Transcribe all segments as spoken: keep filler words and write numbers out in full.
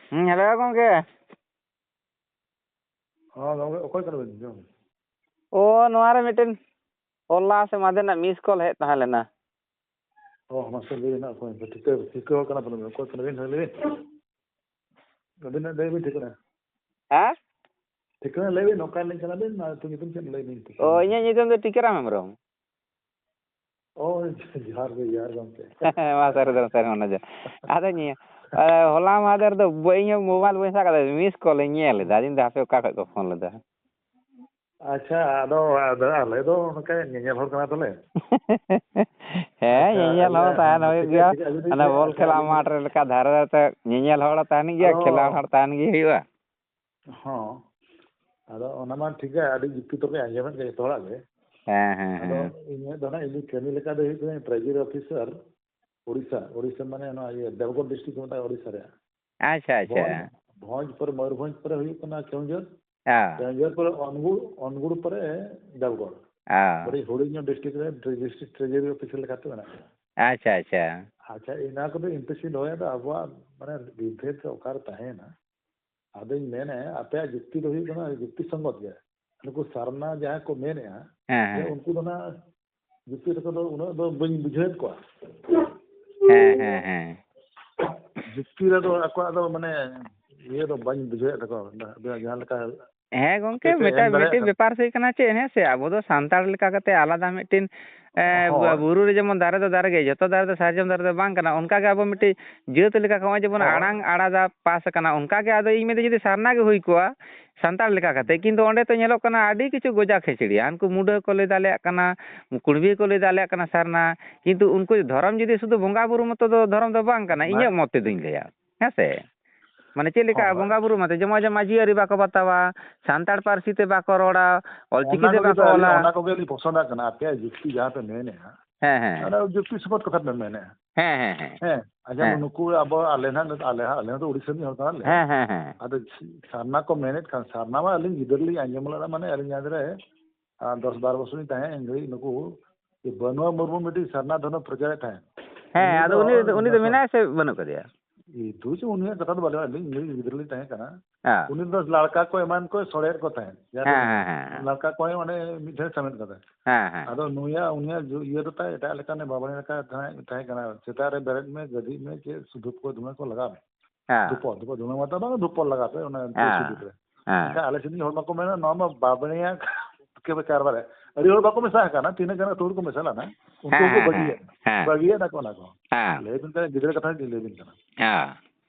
ᱦᱩᱸ, ᱦᱮᱞᱳ ᱜᱚᱝᱠᱮ᱾ ᱦᱚᱸ ᱜᱚᱝᱠᱮ, ᱚᱠᱚᱭ ᱠᱟᱱᱟ ᱵᱤᱱ? ᱚ, ᱱᱚᱣᱟ ᱨᱮ ᱢᱤᱫᱴᱮᱱ ᱦᱚᱞᱟ ᱥᱮ ᱢᱟᱫᱷᱮᱨ ᱨᱮᱱᱟᱜ ᱢᱤᱥ ᱠᱚᱞ ᱦᱮᱡ ᱛᱟᱦᱮᱸ ᱞᱮᱱᱟ᱾ ᱚ, ᱢᱟᱥᱮ ᱞᱟᱹᱭ ᱵᱤᱱ ᱚᱠᱚᱭ ᱴᱷᱤᱠᱟᱹ, ᱴᱷᱤᱠᱟᱹ ᱠᱟᱱᱟ ᱵᱤᱱ, ᱚᱠᱚᱭ ᱠᱟᱱᱟ ᱵᱤᱱ, ᱞᱟᱹᱭ ᱵᱤᱱ᱾ ᱟᱹᱵᱤᱱᱟᱜ ᱞᱟᱹᱭ ᱵᱤᱱ ᱴᱷᱤᱠᱟᱹᱱᱟ᱾ ᱦᱮᱸ? ᱴᱷᱤᱠᱟᱹᱱᱟ ᱞᱟᱹᱭ ᱵᱤᱱ, ᱚᱠᱟ ᱨᱤᱱᱤᱡ ᱠᱟᱱᱟ ᱵᱤᱱ, ᱟᱹᱛᱩ ᱧᱩᱛᱩᱢ ᱪᱮᱫ ᱞᱟᱹᱭ ᱵᱤᱱ ᱴᱷᱤᱠᱟᱹᱱᱟ᱾ ᱚ, ᱤᱧᱟᱹᱜ ᱧᱩᱛᱩᱢ ᱫᱚ ᱴᱤᱠᱟᱹᱨᱟᱢ ᱦᱮᱢᱵᱨᱚᱢ᱾ ᱚ, ᱡᱚᱦᱟᱨ ᱜᱮ, ᱡᱚᱦᱟᱨ ᱜᱚᱢᱠᱮ᱾ ᱢᱟ ᱥᱟᱹᱨᱤ ᱫᱚ ᱥᱟᱹᱨᱤ ᱢᱚᱱᱮ ᱡᱚ᱾ ᱟᱫᱚ ᱱᱤᱭᱟᱹ, ᱮ, ᱦᱚᱞᱟ ᱢᱟᱦᱫᱮᱨ ᱫᱚ ᱵᱟᱹ-, ᱤᱧ ᱦᱚᱸ ᱢᱳᱵᱟᱭᱤᱞ ᱵᱟᱹᱧ ᱥᱟᱵ ᱠᱟᱫᱟ, ᱢᱤᱥ ᱠᱚᱞ ᱤᱧ ᱧᱮᱞ ᱮᱫᱟ, ᱟᱫᱚᱧ ᱢᱮᱱᱫᱟ ᱦᱟᱯᱮ ᱚᱠᱟ ᱠᱷᱚᱡ ᱠᱚ ᱯᱷᱳᱱ ᱞᱮᱫᱟ᱾ ᱟᱪᱪᱷᱟ, ᱟᱫᱚ, ᱟᱫᱚ ᱟᱞᱮ ᱫᱚ ᱱᱚᱝᱠᱟ ᱧᱮᱧᱮᱞ ᱦᱚᱲ ᱠᱟᱱᱟ ᱛᱚᱞᱮ᱾ ᱦᱮᱸ, ᱟᱪᱪᱷᱟ, ᱧᱮᱧᱮᱞ ᱟᱪᱪᱷᱟ, ᱦᱚᱲ ᱛᱟᱦᱮᱱ ᱦᱩᱭᱩᱜ ᱴᱷᱤᱠ ᱜᱮᱭᱟ᱾ ᱜᱮᱭᱟ, ᱟᱪᱪᱷᱟ, ᱟᱹᱞᱤᱧ ᱚᱱᱟ ᱞᱤᱧ, ᱵᱚᱞ ᱟᱪᱪᱷᱟ, ᱠᱷᱮᱞᱟ ᱟᱹᱞᱤᱧ ᱢᱟᱴᱷ ᱨᱮ ᱞᱮᱠᱟ ᱫᱷᱟᱨᱮ ᱫᱷᱟᱨᱮ ᱛᱮ ᱧᱮᱧᱮᱞ ᱦᱚᱲ ᱛᱟᱦᱮᱱ ᱜᱮᱭᱟ, ᱟᱫᱚ ᱠᱷᱮᱞᱟ ᱦᱚᱲ ᱛᱟᱦᱮᱱ ᱜᱮ ᱦᱩᱭᱩᱜᱼᱟ᱾ ᱦᱚᱸ, ᱟᱫᱚ ᱚᱱᱟ ᱢᱟ ᱴᱷᱤᱠ ᱜᱮᱭᱟ, ᱟᱹᱰᱤ ᱡᱩᱠᱛᱤ ᱛᱚᱨᱠᱚ ᱟᱸᱡᱚᱢᱮᱫ ᱜᱮ ᱡᱚᱛᱚ ᱦᱚᱲᱟᱜ ᱜᱮ᱾ ᱦᱮᱸ, ᱦᱮᱸ, ᱟᱫᱚ ᱦᱮᱸ᱾ ᱤᱧᱟᱹᱜ ᱫᱚ ᱱᱟᱜ ᱤᱧ ᱠᱟᱹᱢᱤ ᱞᱮᱠᱟ ᱫᱚ ᱦᱩᱭᱩᱜ ᱠᱟᱱᱟ ᱴᱨᱮᱡᱟᱨᱤ ᱚᱯᱷᱤᱥᱟᱨ, ᱳᱰᱤᱥᱟ, ᱳᱰᱤᱥᱟ ᱢᱟᱱᱮ ᱱᱚᱣᱟ ᱤᱭᱟᱹ ᱫᱮᱣᱜᱚᱲ ᱰᱤᱥᱴᱨᱤᱠᱴ ᱠᱚ ᱢᱮᱛᱟᱜᱼᱟ ᱳᱰᱤᱥᱟ ᱨᱮᱭᱟᱜ᱾ ᱟᱪᱪᱷᱟ, ᱟᱪᱪᱷᱟ᱾ ᱵᱷᱚᱸᱡᱽ, ᱵᱷᱚᱸᱡᱽ ᱯᱚᱨᱮ, ᱢᱚᱭᱩᱨᱵᱷᱚᱸᱡᱽ ᱯᱚᱨᱮ ᱦᱩᱭᱩᱜ ᱠᱟᱱᱟ ᱠᱮᱣᱚᱱᱡᱷᱚᱨ, ᱦᱮᱸ᱾ ᱠᱮᱣᱚᱱᱡᱷᱚᱨ ᱯᱚᱨᱮ ᱚᱱᱜᱩᱲ, ᱚᱱᱜᱩᱲ ᱯᱚᱨᱮ ᱫᱮᱣᱜᱚᱲ᱾ ᱦᱮᱸ᱾ ᱟᱹᱰᱤ ᱦᱩᱰᱤᱧ ᱧᱚᱜ ᱰᱤᱥᱴᱨᱤᱠᱴ ᱨᱮ ᱰᱤᱥᱴᱨᱤᱠᱴ ᱴᱨᱮᱡᱟᱨᱤ ᱚᱯᱷᱤᱥᱟᱨ ᱞᱮᱠᱟᱛᱮ ᱢᱮᱱᱟᱜ ᱠᱟᱱᱟ᱾ ᱟᱪᱪᱷᱟ, ᱟᱪᱪᱷᱟ᱾ ᱟᱪᱪᱷᱟ, ᱤᱱᱟ ᱠᱚᱫᱚ ᱤᱱᱴᱟᱨᱮᱥᱴ ᱫᱚᱦᱚᱭᱟ, ᱟᱫᱚ ᱟᱵᱚᱣᱟᱜ ᱢᱟᱱᱮ ᱵᱤᱵᱷᱮᱫ ᱫᱚ ᱚᱠᱟᱨᱮ ᱛᱟᱦᱮᱸᱭᱮᱱᱟ? ᱟᱫᱚᱧ ᱢᱮᱱᱮᱫ, ᱟᱯᱮᱭᱟᱜ ᱡᱩᱠᱛᱤ ᱫᱚ ᱦᱩᱭᱩᱜ ᱠᱟᱱᱟ ᱡᱩᱠᱛᱤ ᱥᱚᱝᱜᱚᱛ ᱜᱮ᱾ ᱱᱩᱠᱩ ᱥᱟᱨᱱᱟ ᱡᱟᱦᱟᱸᱭ ᱠᱚ ᱢᱮᱱᱮᱫᱼᱟ, ᱦᱮᱸ, ᱡᱮ ᱦᱮᱸ᱾ ᱩᱱᱠᱩ ᱫᱚ ᱱᱟᱜ ᱡᱩᱠᱛᱤ ᱨᱮᱠᱚ ᱫᱚ ᱩᱱᱟᱹᱜ ᱫᱚ ᱵᱟᱹᱧ ᱵᱩᱡᱷᱟᱹᱣᱮᱫ ᱠᱚᱣᱟ᱾ ᱦᱮᱸ, ᱦᱮᱸ, ᱦᱮᱸ᱾ ᱡᱩᱠᱛᱤ ᱨᱮᱫᱚ ᱟᱠᱚᱣᱟᱜ ᱫᱚ ᱢᱟᱱᱮ ᱤᱭᱟᱹ ᱫᱚ ᱵᱟᱹᱧ ᱵᱩᱡᱷᱟᱹᱣᱮᱫ ᱛᱟᱠᱚᱣᱟ, ᱡᱟᱦᱟᱸ ᱞᱮᱠᱟ ᱢᱤᱫᱴᱮᱡ ᱮᱢ ᱫᱟᱲᱮᱭᱟᱜ ᱠᱟᱱᱟ᱾ ᱦᱮᱸ ᱜᱚᱝᱠᱮ, ᱢᱤᱫᱴᱮᱡ ᱵᱮᱯᱟᱨ ᱥᱮ ᱠᱟᱱᱟ ᱪᱮᱫ, ᱦᱮᱸ ᱥᱮ, ᱟᱵᱚ ᱫᱚ ᱥᱟᱱᱛᱟᱲ ᱞᱮᱠᱟ ᱠᱟᱛᱮ ᱟᱞᱟᱫᱟ ᱢᱤᱫᱴᱮᱱ, ᱮ, ᱦᱳᱭ᱾ ᱵᱩᱨᱩ ᱨᱮ ᱡᱮᱢᱚᱱ ᱫᱟᱨᱮ ᱫᱚ ᱫᱟᱨᱮ ᱜᱮ, ᱡᱚᱛᱚ ᱫᱟᱨᱮ ᱫᱚ ᱥᱟᱨᱡᱚᱢ ᱫᱟᱨᱮ ᱫᱚ ᱵᱟᱝ ᱠᱟᱱᱟ, ᱚᱱᱠᱟ ᱜᱮ ᱟᱵᱚ ᱢᱤᱫᱴᱮᱡ ᱡᱟᱹᱛ ᱞᱮᱠᱟ ᱱᱚᱜᱼᱚᱭ ᱡᱮᱢᱚᱱ ᱦᱳᱭ᱾ ᱟᱲᱟᱝ ᱟᱲᱟᱫᱟ ᱯᱟᱥ ᱟᱠᱟᱱᱟ, ᱚᱱᱠᱟ ᱜᱮ ᱟᱫᱚ ᱤᱧ ᱢᱮᱱᱫᱟ ᱡᱩᱫᱤ ᱥᱟᱨᱱᱟ ᱜᱮ ᱦᱩᱭ ᱠᱚᱜᱼᱟ ᱥᱟᱱᱛᱟᱲ ᱞᱮᱠᱟ ᱠᱟᱛᱮ, ᱠᱤᱱᱛᱩ ᱚᱸᱰᱮ ᱛᱚ ᱧᱮᱞᱚᱜ ᱠᱟᱱᱟ ᱟᱹᱰᱤ ᱠᱤᱪᱷᱩ ᱜᱚᱡᱟ ᱠᱷᱮᱪᱲᱤᱭᱟ, ᱩᱱᱠᱩ ᱢᱩᱰᱟᱹ ᱠᱚ ᱞᱟᱹᱭ ᱫᱟᱲᱮᱭᱟᱜ ᱠᱟᱱᱟ, ᱠᱩᱲᱢᱤ ᱠᱚ ᱞᱟᱹᱭ ᱫᱟᱲᱮᱭᱟᱜ ᱠᱟᱱᱟ ᱥᱟᱨᱱᱟ, ᱠᱤᱱᱛᱩ ᱩᱱᱠᱩ ᱫᱷᱚᱨᱚᱢ ᱡᱩᱫᱤ ᱥᱩᱫᱷᱩ ᱵᱚᱸᱜᱟ ᱵᱩᱨᱩ ᱢᱚᱛᱚ ᱫᱚ ᱫᱷᱚᱨᱚᱢ ᱫᱚ ᱵᱟᱝ ᱠᱟᱱᱟ, ᱵᱟᱝ᱾ ᱤᱧᱟᱹᱜ ᱢᱚᱛ ᱛᱮᱫᱚᱧ ᱞᱟᱹᱭᱟ, ᱦᱮᱸ ᱥᱮ? ᱢᱟᱱᱮ ᱪᱮᱫ ᱞᱮᱠᱟ ᱦᱳᱭ᱾ ᱵᱚᱸᱜᱟ ᱵᱩᱨᱩ ᱢᱟᱛᱚ ᱡᱮᱢᱚᱡ ᱢᱟᱹᱡᱷᱤ ᱟᱹᱨᱤ ᱵᱟᱠᱚ ᱵᱟᱛᱟᱣᱟ, ᱥᱟᱱᱛᱟᱲ ᱯᱟᱹᱨᱥᱤ ᱛᱮ ᱵᱟᱠᱚ ᱨᱚᱲᱟ, ᱚᱞᱪᱤᱠᱤ ᱚᱱᱟ ᱛᱮ ᱠᱚᱜᱮ ᱵᱟᱠᱚ ᱫᱚ ᱟᱹᱞᱤᱧ ᱚᱞᱟ᱾ ᱚᱱᱟ ᱠᱚᱜᱮ ᱞᱤᱧ ᱯᱚᱥᱚᱸᱫᱟᱜ ᱠᱟᱱᱟ, ᱟᱯᱮᱭᱟᱜ ᱡᱩᱠᱛᱤ ᱡᱟᱦᱟᱸ ᱯᱮ ᱢᱮᱱᱮᱫᱼᱟ, ᱦᱮᱸ, ᱦᱮᱸ᱾ ᱚᱱᱟ ᱡᱩᱠᱛᱤ ᱥᱚᱯᱚᱛ ᱠᱟᱛᱷᱟ ᱯᱮ ᱢᱮᱱᱮᱫᱼᱟ᱾ ᱦᱮᱸ, ᱦᱮᱸ, ᱦᱮᱸ᱾ ᱦᱮᱸ, ᱟᱪᱪᱷᱟ, ᱦᱮᱸ᱾ ᱱᱩᱠᱩ ᱟᱵᱚ ᱟᱞᱮ ᱱᱟᱜ, ᱟᱞᱮ ᱦᱟᱸᱜ, ᱟᱞᱮ ᱦᱚᱸ ᱛᱚ ᱩᱲᱤᱥᱥᱟ ᱨᱤᱱ ᱦᱚᱲ ᱠᱟᱱᱟᱞᱮ᱾ ᱦᱮᱸ, ᱦᱮᱸ, ᱦᱮᱸ᱾ ᱟᱫᱚ ᱥᱟᱨᱱᱟ ᱠᱚ ᱢᱮᱱᱮᱫ ᱠᱷᱟᱱ, ᱥᱟᱨᱱᱟ ᱢᱟ ᱟᱹᱞᱤᱧ ᱜᱤᱫᱟᱹᱨ ᱨᱮᱞᱤᱧ ᱟᱸᱡᱚᱢ ᱞᱮᱫᱟ, ᱢᱟᱱᱮ ᱟᱹᱞᱤᱧ ᱡᱟᱦᱟᱸ ᱨᱮ, ᱟᱨ ᱫᱚᱥ ᱵᱟᱨᱚ ᱵᱚᱪᱷᱚᱨ ᱞᱤᱧ ᱛᱟᱦᱮᱸ, ᱩᱱ ᱜᱷᱟᱹᱲᱤᱡ ᱱᱩᱠᱩ ᱵᱟᱹᱱᱩᱣᱟ ᱢᱩᱨᱢᱩ ᱢᱤᱫᱴᱤᱡ ᱥᱟᱨᱱᱟ ᱫᱷᱚᱨᱚᱢ ᱯᱨᱚᱪᱟᱨᱮᱫ ᱛᱟᱦᱮᱸᱫ᱾ ᱦᱮᱸ, ᱩᱱᱤ ᱟᱫᱚ ᱫᱚ ᱩᱱᱤ, ᱩᱱᱤ ᱫᱚ ᱢᱮᱱᱟᱭᱟ ᱥᱮ ᱵᱟᱹᱱᱩᱜ ᱠᱟᱫᱮᱭᱟ? ᱤᱫᱩ ᱪᱚ ᱩᱱᱤᱭᱟᱜ ᱠᱟᱛᱷᱟ ᱫᱚ ᱵᱟᱞᱮ ᱵᱟᱲᱟᱭᱟ, ᱟᱹᱞᱤᱧ ᱜᱤᱫᱽᱨᱟᱹ ᱞᱤᱧ ᱛᱟᱦᱮᱸ ᱠᱟᱱᱟ᱾ ᱦᱮᱸ᱾ ᱩᱱᱤ ᱫᱚ ᱞᱟᱲᱠᱟ ᱠᱚ ᱮᱢᱟᱱ ᱠᱚ ᱥᱚᱲᱮᱭᱮᱫ ᱠᱚ ᱛᱟᱦᱮᱸᱫ᱾ ᱦᱮᱸ, ᱦᱮᱸ, ᱦᱮᱸ᱾ ᱞᱟᱲᱠᱟ ᱠᱚ ᱚᱸᱰᱮ ᱢᱤᱫ ᱴᱷᱮᱱ ᱥᱮᱢᱮᱫ ᱠᱟᱛᱮ᱾ ᱦᱮᱸ, ᱦᱮᱸ᱾ ᱟᱫᱚ ᱱᱩᱭᱟᱜ, ᱩᱱᱤᱭᱟᱜ ᱡᱩ-, ᱤᱭᱟᱹ ᱫᱚ ᱛᱟᱭ ᱮᱴᱟᱜ ᱞᱮᱠᱟᱱ, ᱵᱟᱵᱟ ᱞᱮᱠᱟ ᱛᱟᱦᱮᱸ, ᱛᱟᱦᱮᱸ ᱠᱟᱱᱟ᱾ ᱥᱮᱛᱟᱜ ᱨᱮ ᱵᱮᱨᱮᱫ ᱢᱮ, ᱜᱟᱹᱫᱤᱡ ᱢᱮ, ᱪᱮᱫ ᱥᱩᱫᱷᱩ ᱠᱚ ᱫᱷᱩᱬᱟᱹ ᱠᱚ ᱞᱟᱜᱟᱣ ᱢᱮ᱾ ᱦᱮᱸ᱾ ᱫᱷᱩᱯᱚ, ᱫᱷᱩᱯᱚ, ᱫᱷᱩᱬᱟᱹ ᱢᱟᱛᱚ ᱵᱟᱝ, ᱫᱷᱩᱯᱚ ᱞᱟᱜᱟᱣ ᱯᱮ ᱚᱱᱟ ᱦᱮᱸ᱾ ᱥᱩᱫᱷᱩ ᱨᱮ᱾ ᱦᱮᱸ᱾ ᱮᱱᱠᱷᱟᱱ ᱟᱞᱮ ᱥᱮᱫ ᱨᱤᱱ ᱦᱚᱲ ᱢᱟᱠᱚ ᱢᱮᱱᱟ, ᱱᱚᱣᱟ ᱢᱟ ᱵᱟᱵᱲᱮᱭᱟᱜ ᱠᱮ ᱵᱮᱠᱟᱨ ᱵᱟᱨᱮ᱾ ᱟᱹᱰᱤ ᱦᱚᱲ ᱵᱟᱠᱚ ᱢᱮᱥᱟ ᱟᱠᱟᱱᱟ, ᱛᱤᱱᱟᱹᱜ ᱜᱟᱱ ᱟᱹᱛᱩ ᱦᱚᱲ ᱠᱚ ᱢᱮᱥᱟ ᱞᱮᱱᱟ, ᱩᱱᱠᱩ ᱦᱮᱸ, ᱦᱚᱸᱠᱚ ᱦᱮᱸ, ᱵᱟᱹᱜᱤᱭᱮᱫ, ᱦᱮᱸ, ᱦᱮᱸ᱾ ᱵᱟᱹᱜᱤᱭᱮᱫ ᱟᱠᱚ ᱚᱱᱟ ᱠᱚ᱾ ᱦᱮᱸ᱾ ᱞᱟᱹᱭ ᱵᱤᱱ ᱠᱟᱱᱟ, ᱜᱤᱫᱽᱨᱟᱹ ᱠᱟᱛᱷᱟ ᱜᱮ ᱞᱟᱹᱭ ᱵᱤᱱ ᱠᱟᱱᱟ᱾ ᱦᱮᱸ᱾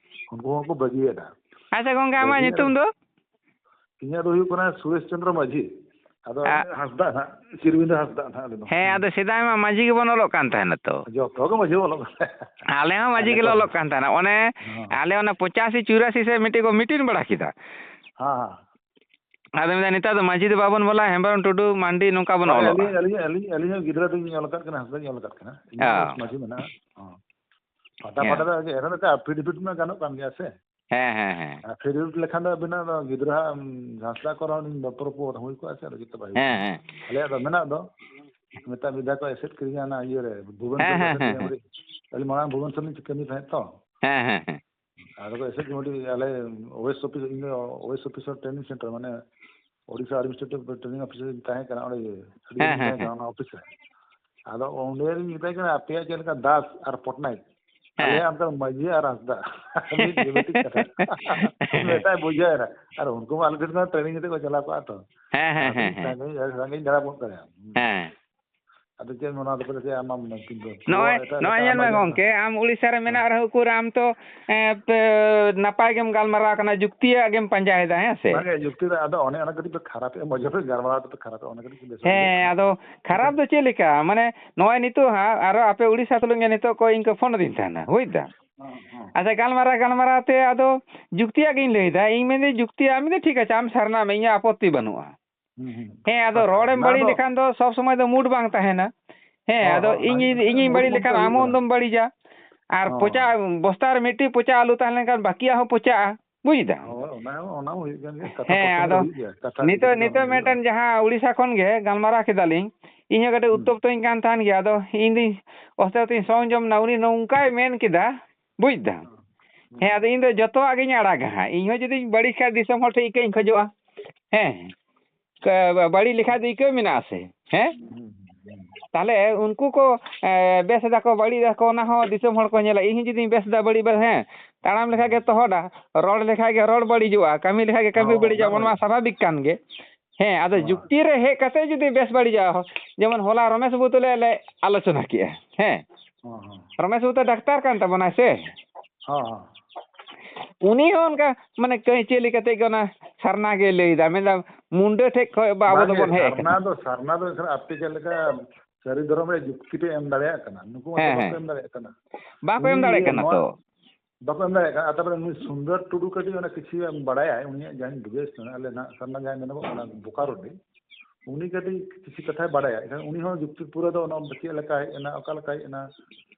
ᱩᱱᱠᱩ ᱦᱚᱸᱠᱚ ᱵᱟᱹᱜᱤᱭᱮᱫᱟ᱾ ᱟᱪᱪᱷᱟ ᱜᱚᱝᱠᱮ, ᱟᱢᱟᱜ ᱵᱟᱹᱜᱤᱭᱮᱫ ᱧᱩᱛᱩᱢ ᱫᱚ? ᱤᱧᱟᱹᱜ ᱫᱚ ᱦᱩᱭᱩᱜ ᱠᱟᱱᱟ ᱥᱩᱨᱮᱥ ᱪᱚᱱᱫᱨᱚ ᱢᱟᱹᱡᱷᱤ᱾ ᱟᱫᱚ ᱟ- ᱦᱟᱸᱥᱫᱟ ᱱᱟᱦᱟᱜ, ᱪᱤᱨᱵᱤᱸᱫᱟᱹ ᱦᱟᱸᱥᱫᱟ ᱱᱟᱦᱟᱜ ᱟᱞᱮ ᱫᱚ᱾ ᱦᱮᱸ, ᱟᱫᱚ ᱥᱮᱫᱟᱭ ᱢᱟ ᱢᱟᱹᱡᱷᱤ ᱜᱮᱵᱚᱱ ᱚᱞᱚᱜ ᱠᱟᱱ ᱛᱟᱦᱮᱱᱟ ᱛᱚ᱾ ᱡᱚᱛᱚ ᱜᱮ ᱢᱟᱹᱡᱷᱤ ᱵᱚᱱ ᱚᱞᱚᱜ ᱠᱟᱱ ᱛᱟᱦᱮᱸᱫ᱾ ᱟᱞᱮ ᱦᱚᱸ ᱢᱟᱹᱡᱷᱤ ᱟᱞᱮ ᱜᱮᱞᱮ ᱠᱚ᱾ ᱚᱞᱚᱜ ᱠᱟᱱ ᱛᱟᱦᱮᱱᱟ᱾ ᱚᱱᱮ ᱦᱮᱸ᱾ ᱟᱞᱮ ᱚᱱᱟ ᱯᱚᱸᱪᱟᱥᱤ ᱪᱩᱨᱟᱥᱤ ᱥᱮᱫ ᱢᱤᱫᱴᱤᱡ ᱠᱚ ᱢᱤᱴᱤᱝ ᱵᱟᱲᱟ ᱠᱮᱫᱟ᱾ ᱦᱮᱸ, ᱦᱮᱸ᱾ ᱟᱫᱚ ᱢᱮᱱᱫᱟ, "ᱱᱮᱛᱟᱨ ᱫᱚ ᱢᱟᱹᱡᱷᱤ ᱫᱚ ᱵᱟᱵᱚᱱ ᱵᱚᱞᱟ, ᱦᱮᱢᱵᱨᱚᱢ, ᱴᱩᱰᱩ, ᱢᱟᱱᱰᱤ ᱱᱚᱝᱠᱟ ᱵᱚᱱ ᱵᱟᱝ, ᱚᱞᱚᱜᱼᱟ᱾" ᱟᱹᱞᱤᱧ, ᱟᱹᱞᱤᱧ, ᱟᱹᱞᱤᱧ, ᱟᱹᱞᱤᱧ ᱦᱚᱸ ᱜᱤᱫᱽᱨᱟᱹ ᱫᱚᱧ ᱚᱞ ᱟᱠᱟᱫ ᱠᱤᱱᱟ, ᱦᱟᱸᱥᱫᱟᱧ ᱚᱞ ᱟᱠᱟᱫ ᱠᱤᱱᱟ᱾ ᱤᱧ ᱦᱚᱸ ᱚ᱾ ᱢᱟᱹᱡᱷᱤ ᱢᱮᱱᱟᱜᱼᱟ᱾ ᱦᱚᱸ᱾ ᱯᱟᱛᱟ ᱦᱮᱸ᱾ ᱯᱟᱴᱟ ᱫᱚ ᱮᱱ ᱦᱤᱞᱳᱜ ᱫᱚ affidavit ᱢᱟ ᱜᱟᱱᱚᱜ ᱠᱟᱱ ᱜᱮᱭᱟ ᱥᱮ? ᱦᱮᱸ, ᱦᱮᱸ, ᱦᱮᱸ᱾ Affidavit ᱞᱮᱠᱷᱟᱱ ᱫᱚ ᱟᱹᱵᱤᱱᱟᱜ ᱫᱚ ᱜᱤᱫᱽᱨᱟᱹ ᱦᱟᱸᱜ, ᱩᱢ, ᱡᱟᱦᱟᱸ ᱥᱮᱫ ᱠᱚᱨᱮ ᱦᱚᱸ ᱵᱟᱯᱞᱟ ᱠᱚ ᱦᱩᱭ ᱠᱚᱜᱼᱟ ᱥᱮ, ᱟᱫᱚ ᱪᱮᱫ ᱵᱟᱭ ᱦᱩᱭ ᱦᱮᱸ, ᱠᱚᱜᱼᱟ᱾ ᱦᱮᱸ᱾ ᱟᱞᱮᱭᱟᱜ ᱫᱚ ᱢᱮᱱᱟᱜ ᱫᱚ, ᱢᱤᱫᱴᱟᱝ ᱢᱤᱫ ᱫᱷᱟᱣ ᱠᱚ ᱮᱥᱮᱫ ᱠᱤᱫᱤᱧᱟ ᱚᱱᱟ ᱤᱭᱟᱹ ᱨᱮ, ᱵᱷᱩᱵᱚᱱᱮᱥᱚᱨ ᱦᱮᱸ, ᱨᱮ ᱦᱮᱸ, ᱮᱥᱮᱫ ᱦᱮᱸ, ᱠᱤᱫᱤᱧᱟ ᱦᱮᱸ᱾ ᱵᱚᱞᱮ᱾ ᱟᱹᱞᱤᱧ ᱢᱟᱲᱟᱝ ᱵᱷᱩᱵᱚᱱᱮᱥᱚᱨ ᱞᱤᱧ ᱠᱟᱹᱢᱤ ᱛᱟᱦᱮᱸᱫ ᱛᱚ᱾ ᱦᱮᱸ, ᱦᱮᱸ, ᱦᱮᱸ᱾ ᱟᱫᱚ ᱠᱚ ᱮᱥᱮᱫ ᱠᱮᱫᱤᱧᱟ ᱵᱚᱞᱮ, ᱟᱞᱮ ᱳᱭᱮᱥᱴ ᱚᱯᱷᱤᱥ, ᱤᱧ ᱫᱚ ᱳᱭᱮᱥᱴ ᱚᱯᱷᱤᱥ ᱨᱮ training center, ᱢᱟᱱᱮ ᱳᱰᱤᱥᱟ administrative training office ᱨᱮᱧ ᱛᱟᱦᱮᱸ ᱠᱟᱱᱟ, ᱚᱸᱰᱮ ᱜᱮ ᱟᱹᱰᱤ ᱦᱮᱸ, ᱫᱤᱱ ᱦᱮᱸ, ᱛᱟᱦᱮᱸ ᱦᱮᱸ᱾ ᱠᱟᱱᱟ ᱚᱱᱟ ᱚᱯᱷᱤᱥ ᱨᱮ᱾ ᱟᱫᱚ ᱚᱸᱰᱮ ᱞᱤᱧ ᱢᱮᱛᱟᱭ ᱠᱟᱱᱟ, "ᱟᱯᱮᱭᱟᱜ ᱪᱮᱫ ᱞᱮᱠᱟ ᱫᱟᱥ ᱟᱨ ᱯᱚᱴᱱᱟᱭᱮᱠ?" ᱦᱮᱸ᱾ ᱟᱞᱮᱭᱟᱜ ᱚᱱᱠᱟ ᱢᱟᱹᱡᱷᱤ ᱟᱨ ᱦᱟᱸᱥᱫᱟ᱾ ᱢᱤᱫ ᱜᱮ, ᱢᱤᱫᱴᱤᱡ ᱠᱟᱛᱷᱟ᱾ ᱢᱮᱛᱟᱭ ᱵᱩᱡᱷᱟᱹᱣ ᱮᱱᱟ᱾ ᱟᱨ ᱩᱱᱠᱩ ᱢᱟ ᱟᱞᱮ ᱴᱷᱮᱱ ᱠᱷᱚᱱ training ᱠᱟᱛᱮ ᱠᱚ ᱪᱟᱞᱟᱣ ᱠᱚᱜᱼᱟ ᱛᱚ᱾ ᱦᱮᱸ, ᱦᱮᱸ, ᱟᱫᱚ ᱦᱮᱸ, ᱦᱮᱸ᱾ ᱥᱟᱸᱜᱮ, ᱥᱟᱸᱜᱮᱧ ᱫᱟᱬᱟ ᱵᱚᱱ ᱠᱟᱱᱟ᱾ ᱦᱮᱸ᱾ ᱟᱫᱚ ᱪᱮᱫ ᱢᱚᱱᱮ ᱫᱚᱯᱮ ᱞᱟᱹᱭᱟ ᱟᱢᱟᱢ ᱢᱮᱱ ᱠᱤᱱ ᱫᱚ? ᱱᱚᱜᱼᱚᱭ, ᱮᱴᱟᱜ, ᱱᱚᱜᱼᱚᱭ ᱮᱴᱟᱜ ᱧᱮᱞ ᱟᱢᱟᱜ ᱢᱮ ᱡᱟᱦᱟᱸ ᱜᱚᱢᱠᱮ, ᱟᱢ ᱩᱲᱤᱥᱥᱟ ᱨᱮ ᱦᱮᱸ᱾ ᱢᱮᱱᱟᱜ ᱨᱮᱦᱚᱸ ᱩᱠᱩᱨ ᱟᱢ ᱛᱚ, ᱮᱸ, ᱯᱮ, ᱱᱟᱯᱟᱭ ᱜᱮᱢ ᱜᱟᱞᱢᱟᱨᱟᱣ ᱠᱟᱱᱟ, ᱡᱩᱠᱛᱤᱭᱟᱜ ᱜᱮᱢ ᱯᱟᱸᱡᱟᱭᱮᱫᱟ, ᱦᱮᱸ ᱥᱮ? ᱵᱟᱝᱜᱮ, ᱡᱩᱠᱛᱤ ᱫᱚ ᱟᱫᱚ ᱚᱱᱮ ᱚᱱᱟ ᱠᱟᱹᱴᱤᱡ ᱯᱮ ᱠᱷᱟᱨᱟᱯᱮᱜᱼᱟ, ᱢᱚᱡᱽ ᱯᱮ ᱜᱟᱞᱢᱟᱨᱟᱣ ᱫᱚᱯᱮ ᱠᱷᱟᱨᱟᱯᱮᱜᱼᱟ, ᱚᱱᱟ ᱠᱟᱹᱴᱤᱡ ᱯᱮ ᱵᱮᱥ ᱦᱮᱸ, ᱵᱟᱹᱲᱤᱡ᱾ ᱟᱫᱚ ᱠᱷᱟᱨᱟᱯ ᱫᱚ ᱪᱮᱫ ᱞᱮᱠᱟ? ᱢᱟᱱᱮ, ᱱᱚᱜᱼᱚᱭ ᱱᱤᱛᱚᱜ ᱦᱟᱸᱜ ᱟᱨᱚ ᱟᱯᱮ ᱩᱲᱤᱥᱥᱟ ᱛᱩᱞᱩᱡ ᱜᱮ ᱱᱤᱛᱚᱜ ᱠᱚ ᱤᱧ ᱠᱚ ᱯᱷᱳᱱ ᱟᱹᱫᱤᱧ ᱛᱟᱦᱮᱱᱟ, ᱵᱩᱡᱽ ᱫᱟᱢ? ᱦᱮᱸ, ᱦᱮᱸ᱾ ᱟᱪᱪᱷᱟ, ᱜᱟᱞᱢᱟᱨᱟᱣ, ᱜᱟᱞᱢᱟᱨᱟᱣ ᱛᱮ ᱟᱫᱚ ᱡᱩᱠᱛᱤᱭᱟᱜ ᱜᱤᱧ ᱞᱟᱹᱭᱫᱟ᱾ ᱤᱧ ᱢᱮᱱᱫᱟᱹᱧ, ᱡᱩᱠᱛᱤᱭᱟᱜ, ᱢᱮᱱᱫᱟᱹᱧ, ᱴᱷᱤᱠ ᱟᱪᱷᱮ, ᱟᱢ ᱥᱟᱨᱱᱟᱜ ᱢᱮ, ᱤᱧᱟᱹᱜ ᱟᱯᱚᱛᱛᱤ ᱵᱟᱹᱱᱩᱜᱼᱟ᱾ ᱦᱩᱸ, ᱦᱩᱸ᱾ ᱦᱮᱸ, ᱟᱫᱚ ᱟᱪᱪᱷᱟ, ᱨᱚᱲᱮᱢ ᱚᱱᱟ ᱵᱟᱹᱲᱤᱡ ᱫᱚ ᱞᱮᱠᱷᱟᱱ ᱫᱚ ᱥᱚᱵᱽ ᱥᱚᱢᱚᱭ ᱫᱚ mood ᱵᱟᱝ ᱛᱟᱦᱮᱱᱟ᱾ ᱦᱮᱸ, ᱦᱳᱭ, ᱟᱫᱚ ᱦᱳᱭ, ᱚᱱᱟ ᱤᱧ, ᱡᱤᱱᱤᱥ ᱤᱧᱤᱧ ᱢᱚᱱ ᱵᱟᱹᱲᱤᱡ ᱢᱚᱱ ᱞᱮᱠᱷᱟᱱ ᱫᱚ ᱟᱢ ᱦᱩᱭᱩᱜ ᱦᱚᱸ ᱠᱟᱱᱟ᱾ ᱩᱱᱫᱚᱢ ᱵᱟᱹᱲᱤᱡᱟ᱾ ᱟᱨ ᱦᱚᱸ, ᱯᱚᱪᱟ, ᱦᱚᱸ᱾ ᱵᱚᱥᱛᱟ ᱨᱮ ᱢᱤᱫᱴᱤᱡ ᱯᱚᱪᱟ ᱟᱹᱞᱩ ᱛᱟᱦᱮᱸ ᱞᱮᱱᱠᱷᱟᱱ ᱵᱟᱹᱠᱤᱭᱟᱜ ᱦᱚᱸ ᱯᱚᱪᱟᱜᱼᱟ, ᱵᱩᱡᱽ ᱫᱟᱢ? ᱦᱳᱭ, ᱚᱱᱟ ᱦᱚᱸ, ᱚᱱᱟ ᱦᱚᱸ ᱦᱩᱭᱩᱜ ᱠᱟᱱ ᱜᱮᱭᱟ᱾ ᱠᱟᱛᱷᱟ ᱦᱮᱸ, ᱯᱚᱪᱟ ᱫᱚ ᱟᱫᱚ ᱦᱩᱭᱩᱜ ᱜᱮᱭᱟ᱾ ᱠᱟᱛᱷᱟ ᱱᱤᱛᱚᱜ, ᱯᱚᱪᱟ ᱫᱚ ᱱᱤᱛᱚᱜ ᱦᱩᱭᱩᱜᱼᱟ᱾ ᱢᱤᱫᱴᱮᱱ ᱡᱟᱦᱟᱸ ᱩᱲᱤᱥᱥᱟ ᱠᱷᱚᱱ ᱜᱮ ᱜᱟᱞᱢᱟᱨᱟᱣ ᱠᱮᱫᱟᱞᱤᱧ, ᱤᱧ ᱦᱚᱸ ᱠᱟᱹᱴᱤᱡ ᱦᱩᱸ᱾ ᱩᱛᱛᱚᱯᱛᱚᱧ ᱠᱟᱱ ᱛᱟᱦᱮᱱ ᱜᱮᱭᱟ᱾ ᱟᱫᱚ ᱤᱧ ᱫᱚᱧ ᱚᱥᱛᱮ ᱚᱥᱛᱮᱧ ᱥᱚᱝᱡᱚᱢ ᱮᱱᱟ, ᱩᱱᱤ ᱱᱚᱝᱠᱟᱭ ᱢᱮᱱ ᱠᱮᱫᱟ, ᱵᱩᱡᱽ ᱫᱟᱢ? ᱦᱚᱸ᱾ ᱦᱮᱸ, ᱟᱫᱚ ᱤᱧ ᱫᱚ ᱡᱚᱛᱚᱣᱟᱜ ᱜᱤᱧ ᱟᱲᱟᱜᱟ ᱦᱟᱸᱜ᱾ ᱤᱧ ᱦᱚᱸ ᱡᱩᱫᱤᱧ ᱵᱟᱹᱲᱤᱡ ᱠᱷᱟᱡ, ᱫᱤᱥᱚᱢ ᱦᱚᱲ ᱴᱷᱮᱱ ᱤᱠᱟᱹᱧ ᱠᱷᱚᱡᱚᱜᱼᱟ᱾ ᱦᱮᱸ, ᱠᱟ-, ᱵᱟᱹᱲᱤᱡ ᱞᱮᱠᱷᱟᱡ ᱫᱚ ᱤᱠᱟᱹ ᱢᱮᱱᱟᱜᱼᱟ ᱥᱮ? ᱦᱮᱸ, ᱦᱩᱸ, ᱦᱩᱸ, ᱦᱩᱸ᱾ ᱛᱟᱦᱞᱮ ᱩᱱᱠᱩ ᱠᱚ, ᱮ, ᱵᱮᱥ ᱮᱫᱟ ᱠᱚ, ᱵᱟᱹᱲᱤᱡ ᱮᱫᱟ ᱠᱚ, ᱚᱱᱟ ᱦᱚᱸ ᱫᱤᱥᱚᱢ ᱦᱚᱲ ᱠᱚ ᱧᱮᱞᱟ᱾ ᱤᱧ ᱦᱚᱸ ᱡᱩᱫᱤᱧ ᱵᱮᱥ ᱮᱫᱟ, ᱵᱟᱹᱲᱤᱡ ᱵᱟᱹᱲᱤᱡ, ᱦᱮᱸ, ᱛᱟᱲᱟᱢ ᱞᱮᱠᱷᱟᱡ ᱜᱮ ᱛᱚᱦᱚᱫᱟ, ᱨᱚᱲ ᱞᱮᱠᱷᱟᱡ ᱜᱮ ᱨᱚᱲ ᱵᱟᱹᱲᱤᱡᱚᱜᱼᱟ, ᱠᱟᱹᱢᱤ ᱞᱮᱠᱷᱟᱡ ᱜᱮ ᱠᱟᱹᱢᱤ ᱦᱚᱸ, ᱵᱟᱹᱲᱤᱡᱚᱜᱼᱟ, ᱚᱱᱟ ᱚᱱᱟ ᱢᱟ ᱵᱟᱹᱲᱤᱡ᱾ ᱥᱟᱵᱷᱟᱵᱤᱠ ᱠᱟᱱ ᱜᱮ᱾ ᱦᱮᱸ, ᱟᱫᱚ ᱦᱳᱭ᱾ ᱡᱩᱠᱛᱤ ᱨᱮ ᱦᱮᱡ ᱠᱟᱛᱮ ᱡᱩᱫᱤ ᱵᱮᱥ ᱵᱟᱹᱲᱤᱡᱚᱜᱼᱟ, ᱡᱮᱢᱚᱱ ᱦᱚᱞᱟ ᱨᱚᱢᱮᱥ ᱵᱟᱹᱵᱩ ᱛᱩᱞᱩᱡ ᱞᱮ ᱟᱞᱳᱪᱚᱱᱟ ᱠᱮᱜᱼᱟ, ᱦᱮᱸ, ᱦᱚᱸ, ᱦᱚᱸ᱾ ᱨᱚᱢᱮᱥ ᱵᱟᱹᱵᱩ ᱛᱚ ᱰᱟᱠᱛᱟᱨ ᱠᱟᱱ ᱛᱟᱵᱚᱱᱟᱭ ᱥᱮ? ᱦᱚᱸ, ᱦᱚᱸ᱾ ᱩᱱᱤ ᱦᱚᱸ ᱚᱱᱠᱟ, ᱢᱟᱱᱮ, ᱠᱟᱹᱭᱪᱟᱹᱞᱤ ᱠᱟᱛᱮ ᱜᱮ ᱚᱱᱟ ᱥᱟᱨᱱᱟ ᱜᱮᱭ ᱞᱟᱹᱭᱫᱟ, ᱢᱮᱱᱫᱟ ᱢᱩᱱᱰᱟᱹ ᱴᱷᱮᱡ ᱠᱷᱚᱡ ᱵᱟ ᱟᱵᱚ ᱵᱟᱝᱜᱮ, ᱫᱚᱵᱚᱱ ᱦᱮᱡ ᱥᱟᱨᱱᱟ ᱟᱠᱟᱱᱟ᱾ ᱫᱚ, ᱥᱟᱨᱱᱟ ᱫᱚ ᱮᱱᱠᱷᱟᱱ ᱟᱯᱮ ᱪᱮᱫ ᱞᱮᱠᱟ ᱥᱟᱹᱨᱤ ᱫᱷᱚᱨᱚᱢ ᱨᱮ ᱡᱩᱠᱛᱤ ᱯᱮ ᱮᱢ ᱫᱟᱲᱮᱭᱟᱜ ᱠᱟᱱᱟ, ᱱᱩᱠᱩ ᱢᱟᱛᱚ ᱦᱮᱸ, ᱵᱟᱠᱚ ᱦᱮᱸ᱾ ᱮᱢ ᱫᱟᱲᱮᱭᱟᱜ ᱠᱟᱱᱟ᱾ ᱵᱟᱠᱚ ᱩᱱᱤ ᱮᱢ ᱫᱟᱲᱮᱭᱟᱜ ᱤᱭᱟᱹ ᱠᱟᱱᱟ ᱱᱚᱣᱟ ᱛᱚ᱾ ᱵᱟᱠᱚ ᱮᱢ ᱫᱟᱲᱮᱭᱟᱜ ᱠᱟᱱᱟ᱾ ᱟᱨ ᱛᱟᱨᱯᱚᱨᱮ ᱩᱱᱤ ᱥᱩᱱᱫᱚᱨ ᱴᱩᱰᱩ ᱠᱟᱹᱴᱤᱡ ᱚᱱᱟ ᱠᱤᱪᱷᱩ ᱮᱢ ᱵᱟᱲᱟᱭᱟ, ᱩᱱᱤᱭᱟᱜ ᱡᱟᱦᱟᱸᱧ ᱵᱩᱡᱷᱟᱹᱣ ᱥᱟᱱᱟ, ᱟᱞᱮ ᱱᱟᱦᱟᱜ ᱥᱟᱨᱱᱟ ᱡᱟᱦᱟᱸᱭ ᱢᱮᱱᱚᱜᱚᱜ ᱠᱟᱱᱟ ᱵᱳᱠᱟᱨᱳ ᱨᱮ, ᱩᱱᱤ ᱠᱟᱹᱴᱤᱡ ᱠᱤᱪᱷᱩ ᱠᱟᱛᱷᱟᱭ ᱵᱟᱲᱟᱭᱟ᱾ ᱮᱱᱠᱷᱟᱱ ᱩᱱᱤ ᱦᱚᱸ ᱡᱩᱠᱛᱤ ᱯᱩᱨᱟᱹ ᱫᱚ ᱚᱱᱟ ᱪᱮᱫ ᱞᱮᱠᱟ ᱦᱮᱡ ᱮᱱᱟ, ᱚᱠᱟ ᱞᱮᱠᱟ ᱦᱮᱡ ᱮᱱᱟ,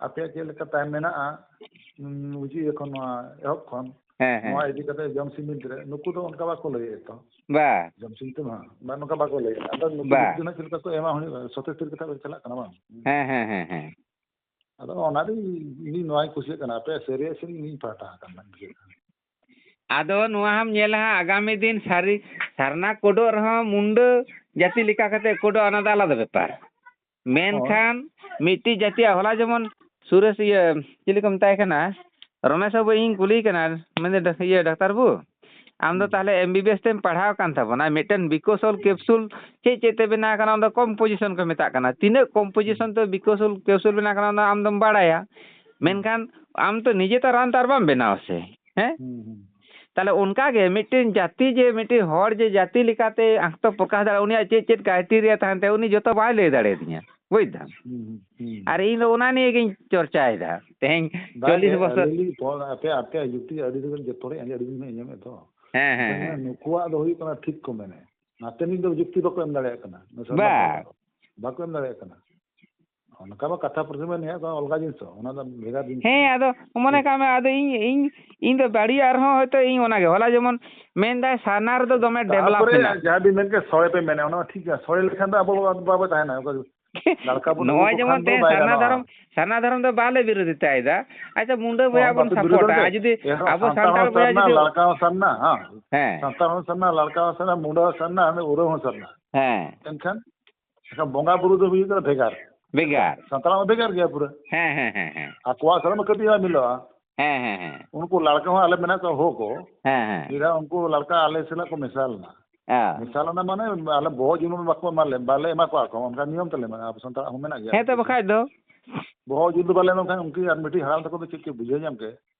ᱟᱯᱮᱭᱟᱜ ᱪᱮᱫ ᱞᱮᱠᱟ ᱛᱟᱭᱚᱢ ᱢᱮᱱᱟᱜᱼᱟ, ᱩᱸ, ᱢᱩᱪᱟᱹᱫ ᱠᱷᱚᱱ, ᱱᱚᱣᱟ ᱮᱦᱚᱵ ᱠᱷᱚᱱ, ᱦᱮᱸ, ᱦᱮᱸ᱾ ᱱᱚᱣᱟ ᱤᱫᱤ ᱠᱟᱛᱮ ᱡᱚᱢ ᱥᱤᱢ ᱵᱤᱱᱛᱤ ᱨᱮ, ᱱᱩᱠᱩ ᱫᱚ ᱚᱱᱠᱟ ᱵᱟᱠᱚ ᱞᱟᱹᱭᱮᱫ ᱛᱚ᱾ ᱵᱟ᱾ ᱡᱚᱢ ᱥᱤᱢ ᱛᱮ ᱢᱟ, ᱵᱟ, ᱱᱚᱝᱠᱟ ᱵᱟᱠᱚ ᱞᱟᱹᱭᱮᱫ᱾ ᱟᱫᱚ ᱱᱩᱠᱩ ᱵᱟ᱾ ᱡᱩᱠᱛᱤ ᱨᱮᱱᱟᱜ ᱪᱮᱫ ᱞᱮᱠᱟ ᱠᱚ ᱮᱢᱟ, ᱦᱩᱭᱩᱜᱼᱟ, ᱥᱚᱛᱮᱡ ᱛᱟᱹᱨᱤᱠᱷ ᱠᱟᱛᱷᱟ ᱠᱚ ᱪᱟᱞᱟᱜ ᱠᱟᱱᱟ, ᱵᱟᱝ? ᱦᱮᱸ, ᱦᱮᱸ, ᱦᱮᱸ, ᱦᱮᱸ᱾ ᱟᱫᱚ ᱚᱱᱟ ᱫᱚ ᱤᱧ, ᱤᱧ ᱱᱚᱣᱟᱧ ᱠᱩᱥᱤᱭᱟᱜ ᱠᱟᱱᱟ, ᱟᱯᱮᱭᱟᱜ ᱥᱟᱹᱨᱤᱭᱟᱜ ᱥᱟᱹᱨᱤ ᱤᱧ ᱯᱟᱦᱴᱟ ᱟᱠᱟᱱ ᱵᱩᱡᱷᱟᱹᱜ ᱠᱟᱱᱟ᱾ ᱟᱫᱚ ᱱᱚᱣᱟ ᱦᱚᱸᱢ ᱧᱮᱞᱟ ᱦᱟᱸᱜ, ᱟᱜᱟᱢᱤ ᱫᱤᱱ ᱥᱟᱹᱨᱤ ᱥᱟᱨᱱᱟ ᱠᱳᱰᱚᱜ ᱨᱮᱦᱚᱸ ᱢᱩᱱᱰᱟᱹ ᱡᱟᱹᱛᱤ ᱞᱮᱠᱟ ᱠᱟᱛᱮ ᱠᱳᱰᱚᱜ, ᱚᱱᱟ ᱫᱚ ᱟᱞᱟᱫᱟ ᱵᱮᱯᱟᱨ᱾ ᱦᱳᱭ᱾ ᱢᱮᱱᱠᱷᱟᱱ ᱢᱤᱫᱴᱤᱡ ᱡᱟᱹᱛᱤᱭᱟᱜ, ᱦᱚᱞᱟ ᱡᱮᱢᱚᱱ ᱥᱩᱨᱮᱥ, ᱤᱭᱟᱹ, ᱪᱤᱞᱤ ᱠᱚ ᱢᱮᱛᱟᱭ ᱠᱟᱱᱟ, ᱨᱚᱢᱮᱥ ᱵᱟᱹᱵᱩ, ᱤᱧ ᱠᱩᱞᱤᱭᱮ ᱠᱟᱱᱟ, ᱢᱮᱱᱫᱟᱹᱧ, ᱰᱟᱠ-, ᱤᱭᱟᱹ, ᱰᱟᱠᱛᱟᱨ ᱵᱟᱹᱵᱩ, ᱟᱢ ᱫᱚ ᱦᱩᱸ᱾ ᱛᱟᱦᱞᱮ M B B S ᱛᱮᱢ ᱯᱟᱲᱦᱟᱣ ᱠᱟᱱ ᱛᱟᱵᱚᱱᱟ, ᱢᱤᱫᱴᱮᱱ ᱵᱤᱠᱳᱥᱚᱞ ᱦᱩᱸ᱾ ᱠᱮᱯᱥᱩᱞ ᱪᱮᱫ ᱪᱮᱫ ᱛᱮ ᱵᱮᱱᱟᱣ ᱠᱟᱱᱟ, ᱚᱱᱟ ᱫᱚ composition ᱠᱚ ᱢᱮᱛᱟᱜ ᱠᱟᱱᱟ, ᱛᱤᱱᱟᱹᱜ composition ᱦᱩᱸ᱾ ᱛᱮ ᱵᱤᱠᱳᱥᱚᱞ ᱠᱮᱯᱥᱩᱞ ᱵᱮᱱᱟᱣ ᱠᱟᱱᱟ, ᱚᱱᱟ ᱟᱢ ᱫᱚᱢ ᱵᱟᱲᱟᱭᱟ, ᱦᱩᱸ᱾ ᱢᱮᱱᱠᱷᱟᱱ ᱟᱢ ᱛᱚ ᱱᱤᱡᱮ ᱛᱚ ᱨᱟᱱ ᱛᱚ ᱟᱨ ᱵᱟᱢ ᱵᱮᱱᱟᱣᱟ ᱥᱮ, ᱦᱮᱸ? ᱦᱩᱸ, ᱦᱩᱸ᱾ ᱛᱟᱦᱞᱮ ᱚᱱᱠᱟ ᱜᱮ ᱢᱤᱫᱴᱮᱱ ᱡᱟᱹᱛᱤ, ᱡᱮ ᱢᱤᱫᱴᱮᱱ ᱦᱚᱲ ᱡᱮ ᱡᱟᱹᱛᱤ ᱞᱮᱠᱟᱛᱮ ᱟᱛᱢᱚ ᱯᱨᱚᱠᱟᱥ ᱫᱟᱲᱮᱭᱟᱜᱼᱟ, ᱩᱱᱤᱭᱟᱜ ᱪᱮᱫ ᱪᱮᱫ criteria ᱛᱟᱦᱮᱱ ᱛᱟᱭᱟ, ᱩᱱᱤ ᱡᱚᱛᱚ ᱵᱟᱭ ᱞᱟᱹᱭ ᱫᱟᱲᱮᱭᱟᱫᱤᱧᱟ, ᱵᱩᱡᱽ ᱫᱟᱢ? ᱦᱩᱸ, ᱦᱩᱸ, ᱦᱩᱸ᱾ ᱟᱨ ᱤᱧ ᱫᱚ ᱚᱱᱟ ᱱᱤᱭᱮ ᱜᱤᱧ ᱪᱚᱨᱪᱟᱭᱮᱫᱟ ᱛᱮᱦᱮᱧ ᱵᱟᱝ ᱪᱚᱞᱞᱤᱥ ᱜᱮ, ᱵᱚᱪᱷᱚᱨ᱾ ᱟᱹᱞᱤᱧ ᱞᱤᱧ ᱯᱷᱳᱱ, ᱟᱯᱮ, ᱟᱯᱮᱭᱟᱜ ᱡᱩᱠᱛᱤ ᱟᱹᱰᱤ ᱫᱤᱱ ᱡᱚᱛᱚ ᱦᱚᱲ ᱟᱹᱰᱤ ᱫᱤᱱ ᱟᱸᱡᱚᱢᱮᱫ ᱛᱚ᱾ ᱦᱮᱸ, ᱦᱮᱸ, ᱢᱮᱱᱠᱷᱟᱱ ᱦᱮᱸ᱾ ᱱᱩᱠᱩᱣᱟᱜ ᱫᱚ ᱦᱩᱭᱩᱜ ᱠᱟᱱᱟ ᱴᱷᱤᱠ ᱠᱚ ᱢᱮᱱᱮᱫ᱾ ᱱᱟᱛᱮ ᱱᱤᱡ ᱫᱚ ᱡᱩᱠᱛᱤ ᱵᱟᱠᱚ ᱮᱢ ᱫᱟᱲᱮᱭᱟᱜ ᱠᱟᱱᱟ᱾ ᱱᱩᱭ ᱥᱟᱨᱱᱟ ᱵᱟ᱾ ᱠᱚᱲᱟ ᱫᱚ ᱵᱟᱠᱚ ᱮᱢ ᱫᱟᱲᱮᱭᱟᱜ ᱠᱟᱱᱟ᱾ ᱚᱱᱠᱟ ᱢᱟ ᱠᱟᱛᱷᱟ ᱯᱨᱚᱥᱚᱝᱜ ᱱᱤᱭᱟᱹ ᱫᱚ ᱟᱞᱜᱟ ᱡᱤᱱᱤᱥ ᱛᱚ, ᱚᱱᱟ ᱫᱚ ᱵᱷᱮᱜᱟᱨ ᱡᱤᱱᱤᱥ ᱦᱮᱸ, ᱠᱟᱱᱟ᱾ ᱟᱫᱚ ᱢᱚᱱᱮ ᱠᱟᱜ ᱢᱮ, ᱟᱫᱚ ᱤᱧ, ᱤᱧ, ᱤᱧ ᱫᱚ ᱵᱟᱹᱲᱤᱡᱟᱜ ᱨᱮᱦᱚᱸ ᱦᱚᱭᱛᱳ ᱤᱧ ᱚᱱᱟ ᱜᱮ, ᱦᱚᱞᱟ ᱡᱮᱢᱚᱱ ᱢᱮᱱᱫᱟᱭ ᱥᱟᱨᱱᱟ ᱨᱮᱫᱚ ᱫᱚᱢᱮ develop ᱛᱟᱨᱯᱚᱨᱮ ᱢᱮᱱᱟᱜᱼᱟ᱾ ᱡᱟᱦᱟᱸ ᱵᱤᱱ ᱢᱮᱱ ᱠᱮᱫ ᱥᱚᱲᱮ ᱯᱮ ᱢᱮᱱᱟ, ᱚᱱᱟ ᱢᱟ ᱴᱷᱤᱠ ᱜᱮᱭᱟ, ᱥᱚᱲᱮ ᱞᱮᱠᱷᱟᱱ ᱫᱚ ᱟᱵᱚ ᱵᱟᱵᱚ ᱛᱟᱦᱮᱱᱟ, ᱚᱠᱟ ᱞᱟᱲᱠᱟ ᱵᱚᱱ ᱱᱚᱜᱼᱚᱭ ᱟᱹᱜᱩ ᱠᱚ ᱡᱮᱢᱚᱱ ᱠᱷᱟᱱ ᱫᱚ ᱛᱮᱦᱮᱧ ᱵᱟᱭ ᱥᱟᱨᱱᱟ ᱜᱟᱱᱚᱜᱼᱟ᱾ ᱫᱷᱚᱨᱚᱢ, ᱥᱟᱨᱱᱟ ᱫᱷᱚᱨᱚᱢ ᱫᱚ ᱵᱟᱞᱮ ᱵᱤᱨᱳᱫᱷᱤᱛᱟᱭᱮᱫᱟ᱾ ᱟᱪᱪᱷᱟ, ᱢᱩᱱᱰᱟᱹ ᱵᱚᱭᱦᱟ ᱦᱚᱸ, ᱵᱚᱱ ᱵᱟᱯᱮ ᱵᱤᱨᱳᱫᱷ ᱥᱟᱯᱚᱴᱟ᱾ ᱞᱮᱫᱟ᱾ ᱟᱨ ᱡᱩᱫᱤ ᱮᱱ ᱨᱮᱦᱚᱸ ᱟᱵᱚ ᱥᱟᱱᱛᱟᱲ ᱥᱟᱱᱛᱟᱲ ᱦᱚᱸ ᱦᱚᱸ ᱥᱟᱨᱱᱟ, ᱥᱟᱨᱱᱟ, ᱦᱮᱸ᱾ ᱦᱮᱸ᱾ ᱥᱟᱱᱛᱟᱲ ᱦᱚᱸ ᱥᱟᱨᱱᱟ, ᱞᱟᱲᱠᱟ ᱦᱚᱸ ᱥᱟᱨᱱᱟ, ᱢᱩᱱᱰᱟᱹ ᱦᱚᱸ ᱥᱟᱨᱱᱟ, ᱩᱨᱟᱹᱣ ᱦᱚᱸ ᱥᱟᱨᱱᱟ᱾ ᱦᱮᱸ᱾ ᱮᱱᱠᱷᱟᱱ, ᱮᱱᱠᱷᱟᱱ ᱵᱚᱸᱜᱟ ᱵᱩᱨᱩ ᱫᱚ ᱦᱩᱭᱩᱜ ᱠᱟᱱᱟ ᱵᱷᱮᱜᱟᱨ᱾ ᱵᱷᱮᱜᱟᱨ᱾ ᱥᱟᱱᱛᱟᱲ ᱢᱟ ᱵᱷᱮᱜᱟᱨ ᱜᱮᱭᱟ ᱯᱩᱨᱟᱹ᱾ ᱦᱮᱸ, ᱦᱮᱸ, ᱦᱮᱸ, ᱦᱮᱸ᱾ ᱟᱠᱚᱣᱟᱜ ᱥᱟᱞᱟᱜ ᱢᱟ ᱠᱟᱹᱴᱤᱡ ᱦᱚᱸ ᱵᱟᱭ ᱢᱤᱞᱟᱹᱜᱼᱟ᱾ ᱦᱮᱸ, ᱦᱮᱸ, ᱦᱮᱸ᱾ ᱩᱱᱠᱩ ᱞᱟᱲᱠᱟ ᱦᱚᱸ ᱟᱞᱮ ᱢᱮᱱᱟᱜ ᱠᱚᱣᱟ ᱦᱚ ᱠᱚ᱾ ᱦᱮᱸ, ᱦᱮᱸ᱾ ᱢᱤᱫ ᱫᱷᱟᱣ ᱩᱱᱠᱩ ᱞᱟᱲᱠᱟ ᱟᱞᱮ ᱥᱟᱞᱟᱜ ᱠᱚ ᱢᱮᱥᱟ ᱞᱮᱱᱟ᱾ ᱦᱮᱸ᱾ ᱢᱮᱥᱟ ᱞᱮᱱᱟ ᱢᱟᱱᱮ ᱟᱞᱮ ᱵᱚᱦᱚᱜ ᱡᱩᱞᱩᱢ ᱵᱟᱠᱚ ᱮᱢᱟ ᱞᱮ, ᱵᱟᱞᱮ ᱮᱢᱟ ᱠᱚᱣᱟ ᱠᱚ, ᱚᱱᱠᱟ ᱱᱤᱭᱚᱢ ᱛᱟᱞᱮ ᱢᱮᱱᱟᱜᱼᱟ, ᱟᱵᱚ ᱥᱟᱱᱛᱟᱲᱟᱜ ᱦᱚᱸ ᱢᱮᱱᱟᱜ ᱜᱮᱭᱟ᱾ ᱦᱮᱸ ᱛᱚ, ᱵᱟᱠᱷᱟᱡ ᱫᱚ᱾ ᱵᱚᱦᱚᱜ ᱡᱩᱞ ᱫᱚ ᱵᱟᱞᱮ ᱮᱢᱟ ᱠᱷᱟᱱ ᱩᱱᱠᱩ ᱟᱨ ᱢᱤᱫᱴᱤᱡ ᱦᱟᱲᱟᱢ ᱛᱟᱠᱚ ᱫᱚ ᱪᱮᱫ ᱠᱚ ᱵᱩᱡᱷᱟᱹᱣ ᱧᱟᱢ ᱠᱮᱫ?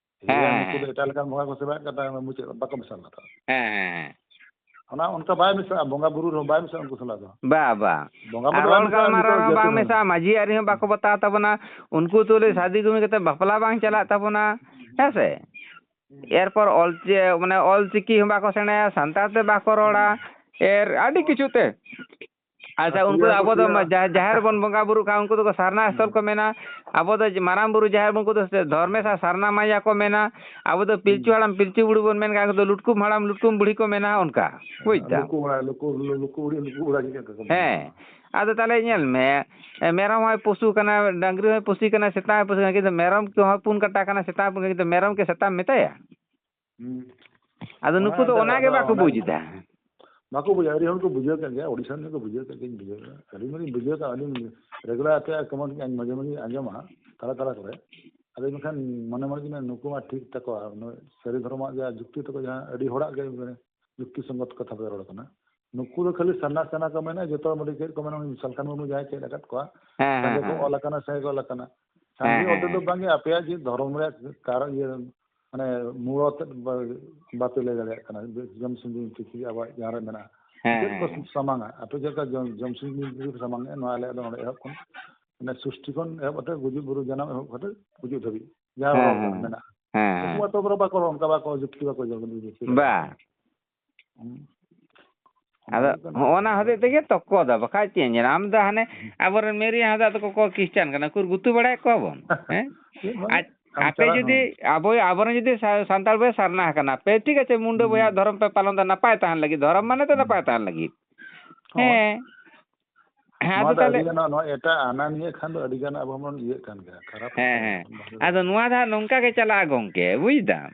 ᱦᱮᱸ, ᱤᱭᱟᱹ, ᱦᱮᱸ, ᱱᱩᱠᱩ ᱫᱚ ᱦᱮᱸ᱾ ᱮᱴᱟᱜ ᱞᱮᱠᱟᱱ ᱵᱚᱸᱜᱟ ᱠᱚ ᱥᱮᱵᱟᱭᱮᱫ ᱠᱟᱱ ᱛᱟᱦᱮᱸ, ᱢᱩᱪᱟᱹᱫ ᱵᱟᱠᱚ ᱢᱮᱥᱟ ᱞᱮᱱᱟ ᱛᱚ᱾ ᱦᱮᱸ, ᱦᱮᱸ, ᱦᱮᱸ᱾ ᱚᱱᱟ ᱚᱱᱠᱟ ᱵᱟᱭ ᱢᱮᱥᱟᱜᱼᱟ, ᱵᱚᱸᱜᱟ ᱵᱩᱨᱩ ᱨᱮᱦᱚᱸ ᱵᱟᱭ ᱢᱮᱥᱟᱜᱼᱟ ᱩᱱᱠᱩ ᱥᱟᱞᱟᱜ ᱫᱚ᱾ ᱵᱟ, ᱵᱟ᱾ ᱵᱚᱸᱜᱟ ᱟᱨ ᱵᱩᱨᱩ ᱵᱟᱭ ᱚᱞ ᱢᱮᱥᱟᱜᱼᱟ, ᱜᱟᱞᱢᱟᱨᱟᱣ ᱡᱚᱛᱚ ᱨᱮᱦᱚᱸ ᱡᱟᱹᱛᱤ ᱵᱟᱝ ᱨᱮᱱ᱾ ᱢᱮᱥᱟᱜᱼᱟ, ᱢᱟᱹᱡᱷᱤ ᱟᱹᱨᱤ ᱦᱚᱸ ᱵᱟᱠᱚ ᱵᱟᱛᱟᱣ ᱛᱟᱵᱚᱱᱟ᱾ ᱩᱱᱠᱩ ᱛᱩᱞᱩᱡ ᱦᱩᱸ᱾ ᱥᱟᱫᱤ ᱜᱩᱢᱤ ᱠᱟᱛᱮ ᱵᱟᱯᱞᱟ ᱵᱟᱝ ᱪᱟᱞᱟᱜ ᱛᱟᱵᱚᱱᱟ, ᱦᱮᱸ ᱥᱮ? ᱦᱩᱸ᱾ ᱮᱨᱯᱚᱨ ᱚᱞ ᱪᱮ-, ᱢᱟᱱᱮ ᱚᱞ ᱪᱤᱠᱤ ᱦᱚᱸ ᱵᱟᱠᱚ ᱥᱮᱬᱟᱭᱟ, ᱥᱟᱱᱛᱟᱲ ᱛᱮ ᱵᱟᱠᱚ ᱨᱚᱲᱟ, ᱦᱩᱸ᱾ ᱮᱨ ᱟᱹᱰᱤ ᱠᱤᱪᱷᱩ ᱛᱮ᱾ ᱟᱪᱪᱷᱟ, ᱟᱨ ᱩᱱᱠᱩ ᱫᱚ ᱥᱩᱭᱟ ᱠᱚ ᱟᱵᱚ ᱫᱚ ᱥᱩᱭᱟ᱾ ᱢᱟ-, ᱡᱟ-, ᱡᱟᱦᱮᱨ ᱵᱚᱱ ᱵᱚᱸᱜᱟ ᱵᱩᱨᱩᱜ ᱠᱷᱟᱱ, ᱩᱱᱠᱩ ᱫᱚᱠᱚ ᱥᱟᱨᱱᱟ ᱥᱛᱷᱚᱞ ᱦᱩᱸ᱾ ᱠᱚ ᱢᱮᱱᱟ᱾ ᱟᱵᱚ ᱫᱚ ᱡᱮ ᱢᱟᱨᱟᱝ ᱵᱩᱨᱩ, ᱡᱟᱦᱮᱨ ᱵᱚᱸᱜᱟ, ᱩᱱᱠᱩ ᱫᱚ ᱥᱮ ᱫᱷᱚᱨᱢᱮᱥ ᱟᱨ ᱥᱟᱨᱱᱟ ᱢᱟᱭᱟ ᱠᱚ ᱢᱮᱱᱟ᱾ ᱟᱵᱚ ᱫᱚ ᱯᱤᱞᱪᱩ ᱦᱩᱸ᱾ ᱦᱟᱲᱟᱢ, ᱯᱤᱞᱪᱩ ᱵᱩᱲᱦᱤ ᱵᱚᱱ ᱢᱮᱱ ᱠᱷᱟᱱ, ᱩᱱᱠᱩ ᱫᱚ ᱞᱩᱴᱠᱩᱢ ᱦᱟᱲᱟᱢ, ᱞᱩᱴᱠᱩᱢ ᱵᱩᱲᱦᱤ ᱠᱚ ᱢᱮᱱᱟ, ᱚᱱᱠᱟ᱾ ᱵᱩᱡᱽ ᱫᱟᱢ? ᱞᱩᱠᱩ ᱚᱲᱟᱜ, ᱞᱩᱠᱩ, ᱞᱩᱠᱩ ᱵᱩᱲᱦᱤ, ᱞᱩᱠᱩ ᱚᱲᱟᱜ ᱪᱮᱫ ᱞᱮᱠᱟ ᱠᱚ ᱢᱮᱱᱟ? ᱦᱮᱸ᱾ ᱟᱫᱚ ᱛᱟᱦᱞᱮ ᱧᱮᱞ ᱢᱮ, ᱮ, ᱢᱮᱨᱚᱢ ᱦᱚᱸᱭ ᱯᱚᱥᱩ ᱠᱟᱱᱟ, ᱰᱟᱝᱨᱤ ᱦᱚᱸᱭ ᱯᱚᱥᱩ ᱠᱟᱱᱟ, ᱥᱮᱛᱟ ᱦᱚᱸᱭ ᱯᱚᱥᱩ ᱠᱟᱱᱟ, ᱠᱤᱱᱛᱩ ᱢᱮᱨᱚᱢ ᱠᱚᱦᱚᱸ ᱯᱩᱱ ᱠᱟᱴᱟ ᱠᱟᱱᱟ, ᱥᱮᱛᱟ ᱦᱚᱸᱭ ᱯᱩᱱ ᱠᱟᱴᱟ, ᱠᱤᱱᱛᱩ ᱢᱮᱨᱚᱢ ᱠᱤ ᱥᱮᱛᱟᱢ ᱢᱮᱛᱟᱭᱟ? ᱦᱩᱸ᱾ ᱟᱫᱚ ᱚᱱᱟ ᱱᱩᱠᱩ ᱫᱚ ᱜᱮ ᱚᱱᱟ ᱜᱮ ᱟᱫᱚ ᱵᱟᱠᱚ ᱚᱱᱟ ᱵᱩᱡᱽ ᱜᱮ ᱮᱫᱟ᱾ ᱵᱟᱠᱚ ᱵᱩᱡᱽ, ᱟᱹᱰᱤ ᱦᱚᱲ ᱠᱚ ᱵᱩᱡᱷᱟᱹᱣ ᱠᱮᱫ ᱜᱮᱭᱟ, ᱚᱰᱤᱥᱚᱱ ᱨᱮᱠᱚ ᱵᱩᱡᱷᱟᱹᱣ ᱠᱮᱫ ᱜᱮᱭᱟ, ᱤᱧ ᱵᱩᱡᱷᱟᱹᱣ ᱠᱮᱫᱟ᱾ ᱟᱹᱞᱤᱧ ᱢᱟᱞᱤᱧ ᱵᱩᱡᱷᱟᱹᱣ ᱠᱮᱫᱟ, ᱟᱹᱞᱤᱧ ᱨᱮᱜᱩᱞᱟᱨ ᱟᱯᱮᱭᱟᱜ ᱠᱚᱢᱮᱱᱴ ᱢᱟᱡᱷᱮ ᱢᱟᱡᱷᱮ ᱟᱸᱡᱚᱢᱟ, ᱛᱟᱞᱟ ᱛᱟᱞᱟ ᱠᱚᱨᱮ᱾ ᱟᱫᱚ ᱢᱮᱱᱠᱷᱟᱱ ᱢᱚᱱᱮ ᱢᱚᱱᱮ ᱜᱮ ᱢᱮᱱᱟ, ᱱᱩᱠᱩ ᱢᱟ ᱴᱷᱤᱠ ᱛᱟᱠᱚᱣᱟ, ᱩᱱᱟᱹᱜ ᱥᱟᱹᱨᱤ ᱫᱷᱚᱨᱚᱢᱟᱜ ᱡᱟᱦᱟᱸ ᱡᱩᱠᱛᱤ ᱛᱟᱠᱚ, ᱡᱟᱦᱟᱸ ᱟᱹᱰᱤ ᱦᱚᱲᱟᱜ ᱜᱮ ᱢᱟᱱᱮ ᱡᱩᱠᱛᱤ ᱥᱚᱝᱜᱚᱛ ᱠᱟᱛᱷᱟ ᱯᱮ ᱨᱚᱲ ᱠᱟᱱᱟ᱾ ᱱᱩᱠᱩ ᱫᱚ ᱠᱷᱟᱹᱞᱤ ᱥᱟᱨᱱᱟ ᱥᱟᱨᱱᱟ ᱠᱚ ᱢᱮᱱᱟ, ᱡᱚᱛᱚ ᱢᱟᱹᱱᱰᱤ ᱪᱮᱫ ᱠᱚ ᱢᱮᱱᱟ, ᱩᱱᱤ ᱥᱟᱞᱠᱷᱟᱱ ᱢᱩᱨᱢᱩ ᱡᱟᱦᱟᱸᱭ ᱪᱮᱫ ᱟᱠᱟᱫ ᱠᱚᱣᱟ, ᱦᱮᱸ, ᱦᱮᱸ, ᱥᱟᱸᱜᱮ ᱠᱚ ᱦᱮᱸ᱾ ᱚᱞ ᱟᱠᱟᱱᱟ, ᱥᱟᱸᱜᱮ ᱠᱚ ᱚᱞ ᱦᱮᱸ, ᱟᱠᱟᱱᱟ᱾ ᱦᱮᱸ, ᱥᱟᱸᱜᱮ ᱦᱮᱸ, ᱚᱞ ᱛᱮᱫᱚ ᱦᱮᱸ᱾ ᱵᱟᱝᱜᱮ, ᱟᱯᱮᱭᱟᱜ ᱡᱮ ᱫᱷᱚᱨᱚᱢ ᱨᱮᱭᱟᱜ ᱠᱟᱨᱚᱱ, ᱤᱭᱟᱹ, ᱢᱟᱱᱮ ᱢᱩᱲ ᱛᱮᱫ ᱵᱟ-, ᱵᱟᱯᱮ ᱞᱟᱹᱭ ᱫᱟᱲᱮᱭᱟᱜ ᱠᱟᱱᱟ, ᱡᱚᱢ ᱥᱤᱢ ᱵᱤᱱᱛᱤ ᱠᱤ ᱟᱵᱚᱣᱟᱜ ᱡᱟᱦᱟᱸ ᱨᱮ ᱢᱮᱱᱟᱜᱼᱟ, ᱦᱮᱸ, ᱪᱮᱫ ᱠᱚ ᱦᱮᱸ, ᱦᱮᱸ᱾ ᱥᱟᱢᱟᱝᱟ? ᱟᱯᱮ ᱪᱮᱫ ᱞᱮᱠᱟ ᱡᱚᱢ, ᱡᱚᱢ ᱥᱤᱢ ᱵᱤᱱᱛᱤ ᱯᱮ ᱥᱟᱢᱟᱝᱮᱜᱼᱟ, ᱱᱚᱣᱟ ᱟᱞᱮᱭᱟᱜ ᱫᱚ ᱱᱚᱰᱮ ᱮᱦᱚᱵ ᱠᱷᱚᱱ, ᱢᱟᱱᱮ ᱥᱩᱥᱴᱤ ᱠᱷᱚᱱ ᱮᱦᱚᱵ ᱠᱟᱛᱮ ᱜᱩᱡᱩᱜ ᱵᱩᱨᱩ, ᱡᱟᱱᱟᱢ ᱮᱦᱚᱵ ᱠᱟᱛᱮ ᱜᱩᱡᱩᱜ ᱫᱷᱟᱹᱵᱤᱡ ᱡᱟᱦᱟᱸ ᱦᱮᱸ, ᱨᱚᱲ ᱦᱮᱸ, ᱢᱮᱱᱟᱜᱼᱟ᱾ ᱦᱮᱸ, ᱩᱱᱠᱩ ᱦᱮᱸ᱾ ᱢᱟ ᱛᱚ ᱵᱚᱨᱚ ᱵᱟᱠᱚ ᱨᱚᱲ, ᱚᱱᱠᱟ ᱵᱟᱠᱚ ᱡᱩᱠᱛᱤ ᱵᱟᱠᱚ ᱡᱚᱢ, ᱡᱩᱠᱛᱤ ᱵᱟᱠᱚ ᱵᱟ᱾ ᱦᱩᱸ᱾ ᱚᱱᱟ ᱟᱫᱚ ᱦᱩᱭᱩᱜ ᱠᱟᱱᱟ ᱦᱚᱸᱜᱼᱚ ᱱᱟ ᱠᱟᱛᱷᱟ᱾ ᱦᱚᱛᱮᱡ ᱛᱮᱜᱮ ᱛᱚᱠᱚ ᱫᱚ, ᱵᱟᱠᱷᱟᱡ ᱪᱮᱫ ᱮᱢ ᱧᱮᱞᱟ? ᱟᱢ ᱫᱚ ᱦᱟᱱᱮ ᱦᱩᱸ᱾ ᱟᱵᱚᱨᱮᱱ ᱢᱮᱨᱤᱭᱟ ᱦᱟᱸᱥᱫᱟ ᱛᱟᱠᱚ ᱠᱚ ᱠᱷᱨᱤᱥᱪᱟᱱ ᱠᱟᱱᱟ, ᱩᱠᱩᱨ ᱜᱩᱛᱩ ᱵᱟᱲᱟᱭᱮᱫ ᱠᱚᱣᱟ ᱵᱚᱱ? ᱦᱮᱸ? ᱪᱮᱫ ᱵᱟᱝ, ᱟᱡ-, ᱟᱢ ᱟᱯᱮ ᱪᱟᱞᱟᱜ ᱡᱩᱫᱤ, ᱦᱚᱸ᱾ ᱟᱵᱚ, ᱟᱵᱚᱨᱮᱱ ᱡᱩᱫᱤ ᱥᱟ-, ᱥᱟᱱᱛᱟᱲ ᱵᱚᱭᱦᱟ ᱥᱟᱨᱱᱟ ᱟᱠᱟᱱᱟ ᱯᱮ, ᱴᱷᱤᱠ ᱟᱪᱷᱮ, ᱢᱩᱱᱰᱟᱹ ᱦᱩᱸ᱾ ᱵᱚᱭᱦᱟ ᱫᱷᱚᱨᱚᱢ ᱯᱮ ᱯᱟᱞᱚᱱ ᱫᱟ, ᱱᱟᱯᱟᱭ ᱛᱟᱦᱮᱱ ᱞᱟᱹᱜᱤᱫ, ᱫᱷᱚᱨᱚᱢ ᱢᱟᱱᱮ ᱫᱚ ᱦᱩᱸ᱾ ᱱᱟᱯᱟᱭ ᱛᱟᱦᱮᱱ ᱞᱟᱹᱜᱤᱫ᱾ ᱦᱳᱭ᱾ ᱦᱮᱸ᱾ ᱦᱮᱸ, ᱱᱚᱣᱟ ᱟᱫᱚ ᱫᱚ ᱛᱟᱦᱞᱮ ᱟᱹᱰᱤ ᱜᱟᱱ, ᱱᱚᱣᱟ ᱮᱴᱟᱜ ᱟᱱᱟ ᱱᱤᱭᱟᱹ ᱠᱷᱟᱱ ᱫᱚ ᱟᱹᱰᱤ ᱜᱟᱱ ᱟᱵᱚ ᱵᱚᱱ ᱤᱭᱟᱹᱜ ᱠᱟᱱ ᱜᱮᱭᱟ, ᱠᱷᱟᱨᱟᱯ ᱦᱮᱸ, ᱠᱟᱱ ᱦᱮᱸ᱾ ᱜᱮᱭᱟ, ᱵᱟᱝ ᱫᱚ ᱟᱫᱚ ᱵᱟᱝ᱾ ᱱᱚᱣᱟ ᱫᱚ ᱦᱟᱸᱜ ᱱᱚᱝᱠᱟ ᱜᱮ ᱪᱟᱞᱟᱜᱼᱟ ᱜᱚᱝᱠᱮ, ᱵᱩᱡ ᱫᱟᱢ?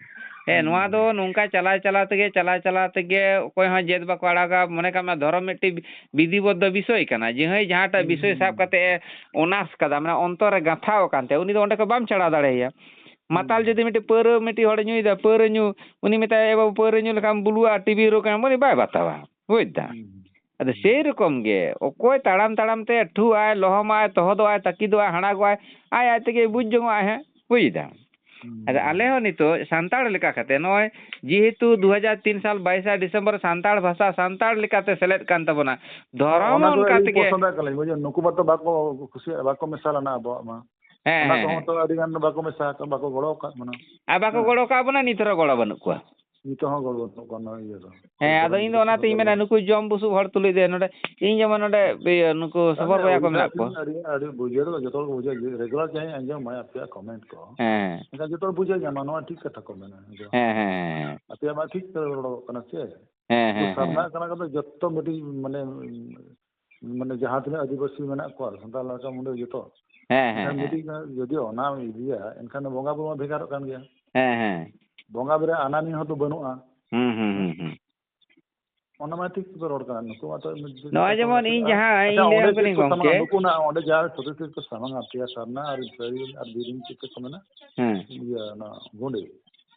ᱦᱮᱸ, ᱦᱩᱸ, ᱱᱚᱣᱟ ᱫᱚ ᱦᱩᱸ᱾ ᱱᱚᱝᱠᱟ ᱪᱟᱞᱟᱣ ᱪᱟᱞᱟᱣ ᱛᱮᱜᱮ, ᱪᱟᱞᱟᱣ ᱪᱟᱞᱟᱣ ᱛᱮᱜᱮ ᱚᱠᱚᱭ ᱦᱚᱸ ᱡᱮᱫ ᱵᱟᱠᱚ ᱟᱲᱟᱜᱟ᱾ ᱢᱚᱱᱮ ᱠᱟᱜ ᱢᱮ ᱫᱷᱚᱨᱚᱢ ᱢᱤᱫᱴᱤᱡ ᱵᱤᱫᱷᱤᱵᱚᱫᱽᱫᱷᱚ ᱵᱤᱥᱚᱭ ᱠᱟᱱᱟ, ᱡᱟᱦᱟᱸᱭ ᱡᱟᱦᱟᱸᱴᱟᱜ ᱦᱩᱸ, ᱵᱤᱥᱚᱭ ᱦᱩᱸ, ᱥᱟᱵ ᱦᱩᱸ᱾ ᱠᱟᱛᱮ ᱮ ᱚᱱᱟᱨᱥ ᱠᱟᱫᱟ, ᱢᱟᱱᱮ ᱚᱱᱛᱚᱨ ᱨᱮ ᱜᱟᱸᱛᱷᱟᱣ ᱟᱠᱟᱱ ᱛᱟᱭᱟ, ᱩᱱᱤ ᱫᱚ ᱚᱸᱰᱮ ᱠᱷᱚᱱ ᱵᱟᱢ ᱪᱷᱟᱲᱟᱣ ᱫᱟᱲᱮᱭᱟᱭᱟ᱾ ᱦᱩᱸ, ᱢᱟᱛᱟᱞ ᱦᱩᱸ᱾ ᱡᱩᱫᱤ ᱢᱤᱫᱴᱤᱡ ᱯᱟᱹᱣᱨᱟᱹ ᱢᱤᱫᱴᱤᱡ ᱦᱚᱲᱮ ᱧᱩᱭᱮᱫᱟ, ᱯᱟᱹᱣᱨᱟᱹ ᱧᱩ, ᱩᱱᱤ ᱢᱮᱛᱟᱭᱟ, "ᱮ ᱵᱟᱹᱵᱩ, ᱯᱟᱹᱣᱨᱟᱹ ᱧᱩ ᱞᱮᱠᱷᱟᱱ ᱵᱩᱞᱩᱜᱼᱟ, ᱴᱤᱵᱤ ᱨᱳᱜᱽ ᱮᱢ", ᱩᱱᱤ ᱵᱟᱭ ᱵᱟᱛᱟᱣᱟ, ᱵᱩᱡ ᱫᱟᱢ? ᱦᱩᱸ, ᱦᱩᱸ᱾ ᱟᱫᱚ ᱦᱩᱸ᱾ ᱥᱮᱭ ᱨᱚᱠᱚᱢ ᱜᱮ ᱚᱠᱚᱭ ᱛᱟᱲᱟᱢ ᱛᱟᱲᱟᱢ ᱛᱮ ᱴᱷᱩᱜ ᱟᱭ, ᱞᱚᱦᱚᱢᱟᱭ, ᱛᱚᱦᱚᱫᱚᱜ ᱟᱭ, ᱛᱟᱹᱠᱤᱫᱚᱜ ᱟᱭ, ᱦᱟᱲᱟᱜᱚᱜ ᱟᱭ, ᱟᱡ ᱟᱡ ᱛᱮᱜᱮ ᱵᱩᱡᱽ ᱡᱚᱝᱚᱜ ᱟᱭ ᱦᱟᱸᱜ, ᱵᱩᱡ ᱫᱟᱢ? ᱦᱩᱸ, ᱟᱫᱚ ᱦᱩᱸ, ᱟᱞᱮ ᱦᱩᱸ᱾ ᱦᱚᱸ ᱱᱤᱛᱚᱜ ᱥᱟᱱᱛᱟᱲ ᱞᱮᱠᱟ ᱠᱟᱛᱮ ᱱᱚᱜᱼᱚᱭ ᱡᱮᱦᱮᱛᱩ ᱫᱩ ᱦᱟᱡᱟᱨ ᱛᱤᱱ ᱥᱟᱞ ᱵᱟᱭᱤᱥᱟ ᱰᱤᱥᱮᱢᱵᱚᱨ ᱥᱟᱱᱛᱟᱲ ᱵᱷᱟᱥᱟ ᱥᱟᱱᱛᱟᱲ ᱞᱮᱠᱟᱛᱮ ᱥᱮᱞᱮᱫ ᱠᱟᱱ ᱛᱟᱵᱚᱱᱟ, ᱫᱷᱚᱨᱚᱢ ᱚᱱᱟ ᱦᱚᱸ ᱠᱚ ᱚᱱᱠᱟ ᱟᱹᱞᱤᱧ ᱛᱮᱜᱮ᱾ ᱯᱚᱥᱚᱸᱫᱟᱜ ᱠᱟᱱᱟ, ᱵᱩᱡᱷᱟᱹᱣ, ᱱᱩᱠᱩ ᱢᱟᱛᱚ ᱵᱟᱠᱚ ᱠᱩᱥᱤᱭᱟᱜᱼᱟ, ᱵᱟᱠᱚ ᱢᱮᱥᱟ ᱞᱮᱱᱟ ᱟᱵᱚᱣᱟᱜ ᱢᱟ᱾ ᱦᱮᱸ, ᱚᱱᱟ ᱦᱮᱸ, ᱠᱚᱦᱚᱸ ᱦᱮᱸ᱾ ᱛᱚ ᱟᱹᱰᱤ ᱜᱟᱱ ᱵᱟᱠᱚ ᱢᱮᱥᱟ ᱟᱠᱟᱫ, ᱵᱟᱠᱚ ᱜᱚᱲᱚ ᱟᱠᱟᱫ ᱵᱚᱱᱟ᱾ ᱟᱨ ᱵᱟᱠᱚ ᱦᱮᱸ᱾ ᱜᱚᱲᱚ ᱠᱟᱜ ᱵᱚᱱᱟ, ᱱᱤᱛ ᱦᱚᱸ ᱜᱚᱲᱚ ᱵᱟᱹᱱᱩᱜ ᱠᱚᱣᱟ᱾ ᱱᱤᱛᱚᱜ ᱦᱚᱸ ᱜᱚᱲᱚ ᱵᱟᱹᱱᱩᱜ ᱠᱚᱣᱟ ᱱᱚᱣᱟ ᱤᱭᱟᱹ ᱫᱚ᱾ ᱦᱮᱸ, ᱟᱫᱚ ᱤᱧ ᱫᱚ ᱚᱱᱟᱛᱤᱧ ᱢᱮᱱᱟ, ᱱᱩᱠᱩ ᱡᱚᱢ ᱵᱩᱥᱩᱵ ᱦᱚᱲ ᱛᱩᱞᱩᱡ ᱫᱚ ᱱᱚᱰᱮ, ᱤᱧ ᱡᱮᱢᱚᱱ ᱱᱚᱰᱮ ᱤᱭᱟᱹ, ᱱᱩᱠᱩ ᱟᱹᱰᱤ ᱥᱚᱵᱚᱨ ᱵᱚᱭᱦᱟ ᱠᱚ ᱩᱭᱦᱟᱹᱨ ᱢᱮᱱᱟᱜ ᱠᱚᱣᱟ᱾ ᱟᱹᱰᱤ, ᱟᱹᱰᱤ ᱵᱩᱡᱷᱟᱹᱣ ᱫᱚ ᱡᱚᱛᱚ ᱦᱚᱲ ᱠᱚ ᱵᱩᱡᱷᱟᱹᱣᱟ, ᱡᱮ regular ᱡᱟᱦᱟᱸᱭ ᱟᱸᱡᱚᱢᱟᱭ ᱟᱯᱮᱭᱟᱜ comment ᱠᱚ, ᱦᱮᱸ᱾ ᱮᱱᱠᱷᱟᱱ ᱡᱚᱛᱚ ᱦᱚᱲ ᱵᱩᱡᱷᱟᱹᱣ ᱧᱟᱢᱟ, ᱱᱚᱣᱟ ᱴᱷᱤᱠ ᱠᱟᱛᱷᱟ ᱠᱚ ᱢᱮᱱᱟ᱾ ᱦᱮᱸ, ᱦᱮᱸ, ᱦᱮᱸ᱾ ᱟᱯᱮᱭᱟᱜ ᱢᱟ ᱴᱷᱤᱠ ᱯᱮ ᱨᱚᱲᱚᱜ ᱠᱟᱱᱟ ᱥᱮ? ᱦᱮᱸ, ᱩᱱᱠᱩ ᱦᱮᱸ, ᱦᱮᱸ᱾ ᱥᱟᱨᱱᱟ ᱠᱟᱱᱟ ᱠᱚᱫᱚ ᱡᱚᱛᱚ ᱢᱤᱫᱴᱤᱡ, ᱢᱟᱱᱮ, ᱢᱟᱱᱮ, ᱡᱟᱦᱟᱸ ᱛᱤᱱᱟᱹᱜ ᱟᱹᱫᱤᱵᱟᱹᱥᱤ ᱢᱮᱱᱟᱜ ᱠᱚᱣᱟ, ᱥᱟᱱᱛᱟᱲ ᱞᱮᱠᱟ ᱢᱩᱸᱰᱟᱹ ᱡᱚᱛᱚ᱾ ᱦᱮᱸ, ᱦᱮᱸ, ᱮᱱᱠᱷᱟᱱ ᱦᱮᱸ᱾ ᱢᱤᱫᱴᱤᱡ ᱡᱩᱫᱤ ᱚᱱᱟᱢ ᱤᱫᱤᱭᱟ, ᱮᱱᱠᱷᱟᱱ ᱵᱚᱸᱜᱟ ᱵᱩᱨᱩ ᱢᱟ ᱵᱷᱮᱜᱟᱨᱚᱜ ᱠᱟᱱ ᱜᱮᱭᱟ᱾ ᱦᱮᱸ, ᱦᱮᱸ᱾ ᱵᱚᱸᱜᱟ ᱵᱩᱨᱩ ᱟᱱᱟᱱᱤ ᱦᱚᱸᱛᱚ ᱵᱟᱹᱱᱩᱜᱼᱟ᱾ ᱦᱩᱸ, ᱦᱩᱸ, ᱦᱩᱸ, ᱦᱩᱸ᱾ ᱚᱱᱟ ᱢᱟ ᱴᱷᱤᱠ ᱜᱮᱯᱮ ᱨᱚᱲ ᱠᱟᱱᱟ, ᱱᱩᱠᱩ ᱢᱟᱛᱚ ᱢᱤᱫ ᱫᱤᱱ ᱱᱚᱜᱼᱚᱭ ᱠᱟᱛᱷᱟ ᱡᱮᱢᱚᱱ ᱢᱮᱱᱟᱜ ᱤᱧ ᱛᱟᱠᱚᱣᱟ᱾ ᱡᱟᱦᱟᱸ ᱟᱪᱪᱷᱟ, ᱤᱧ ᱚᱸᱰᱮ ᱞᱟᱹᱭᱟᱢ ᱪᱮᱫ ᱠᱟᱹᱱᱟᱹᱧ ᱠᱚ ᱥᱟᱢᱟᱝᱟ? ᱜᱚᱝᱠᱮ᱾ ᱱᱩᱠᱩ ᱱᱟᱜ ᱚᱸᱰᱮ ᱡᱟᱦᱟᱸ ᱥᱚᱛᱭᱚ ᱪᱮᱫ ᱠᱚ ᱥᱟᱢᱟᱝᱟ, ᱯᱮᱭᱟ ᱥᱟᱨᱱᱟ ᱟᱨ ᱤᱥᱨᱟᱭᱞᱤ ᱟᱨ ᱵᱤᱨᱤᱧ ᱪᱮᱫ ᱠᱚ ᱢᱮᱱᱟ? ᱦᱮᱸ᱾ ᱤᱭᱟᱹ, ᱚᱱᱟ ᱜᱚᱸᱰᱮ᱾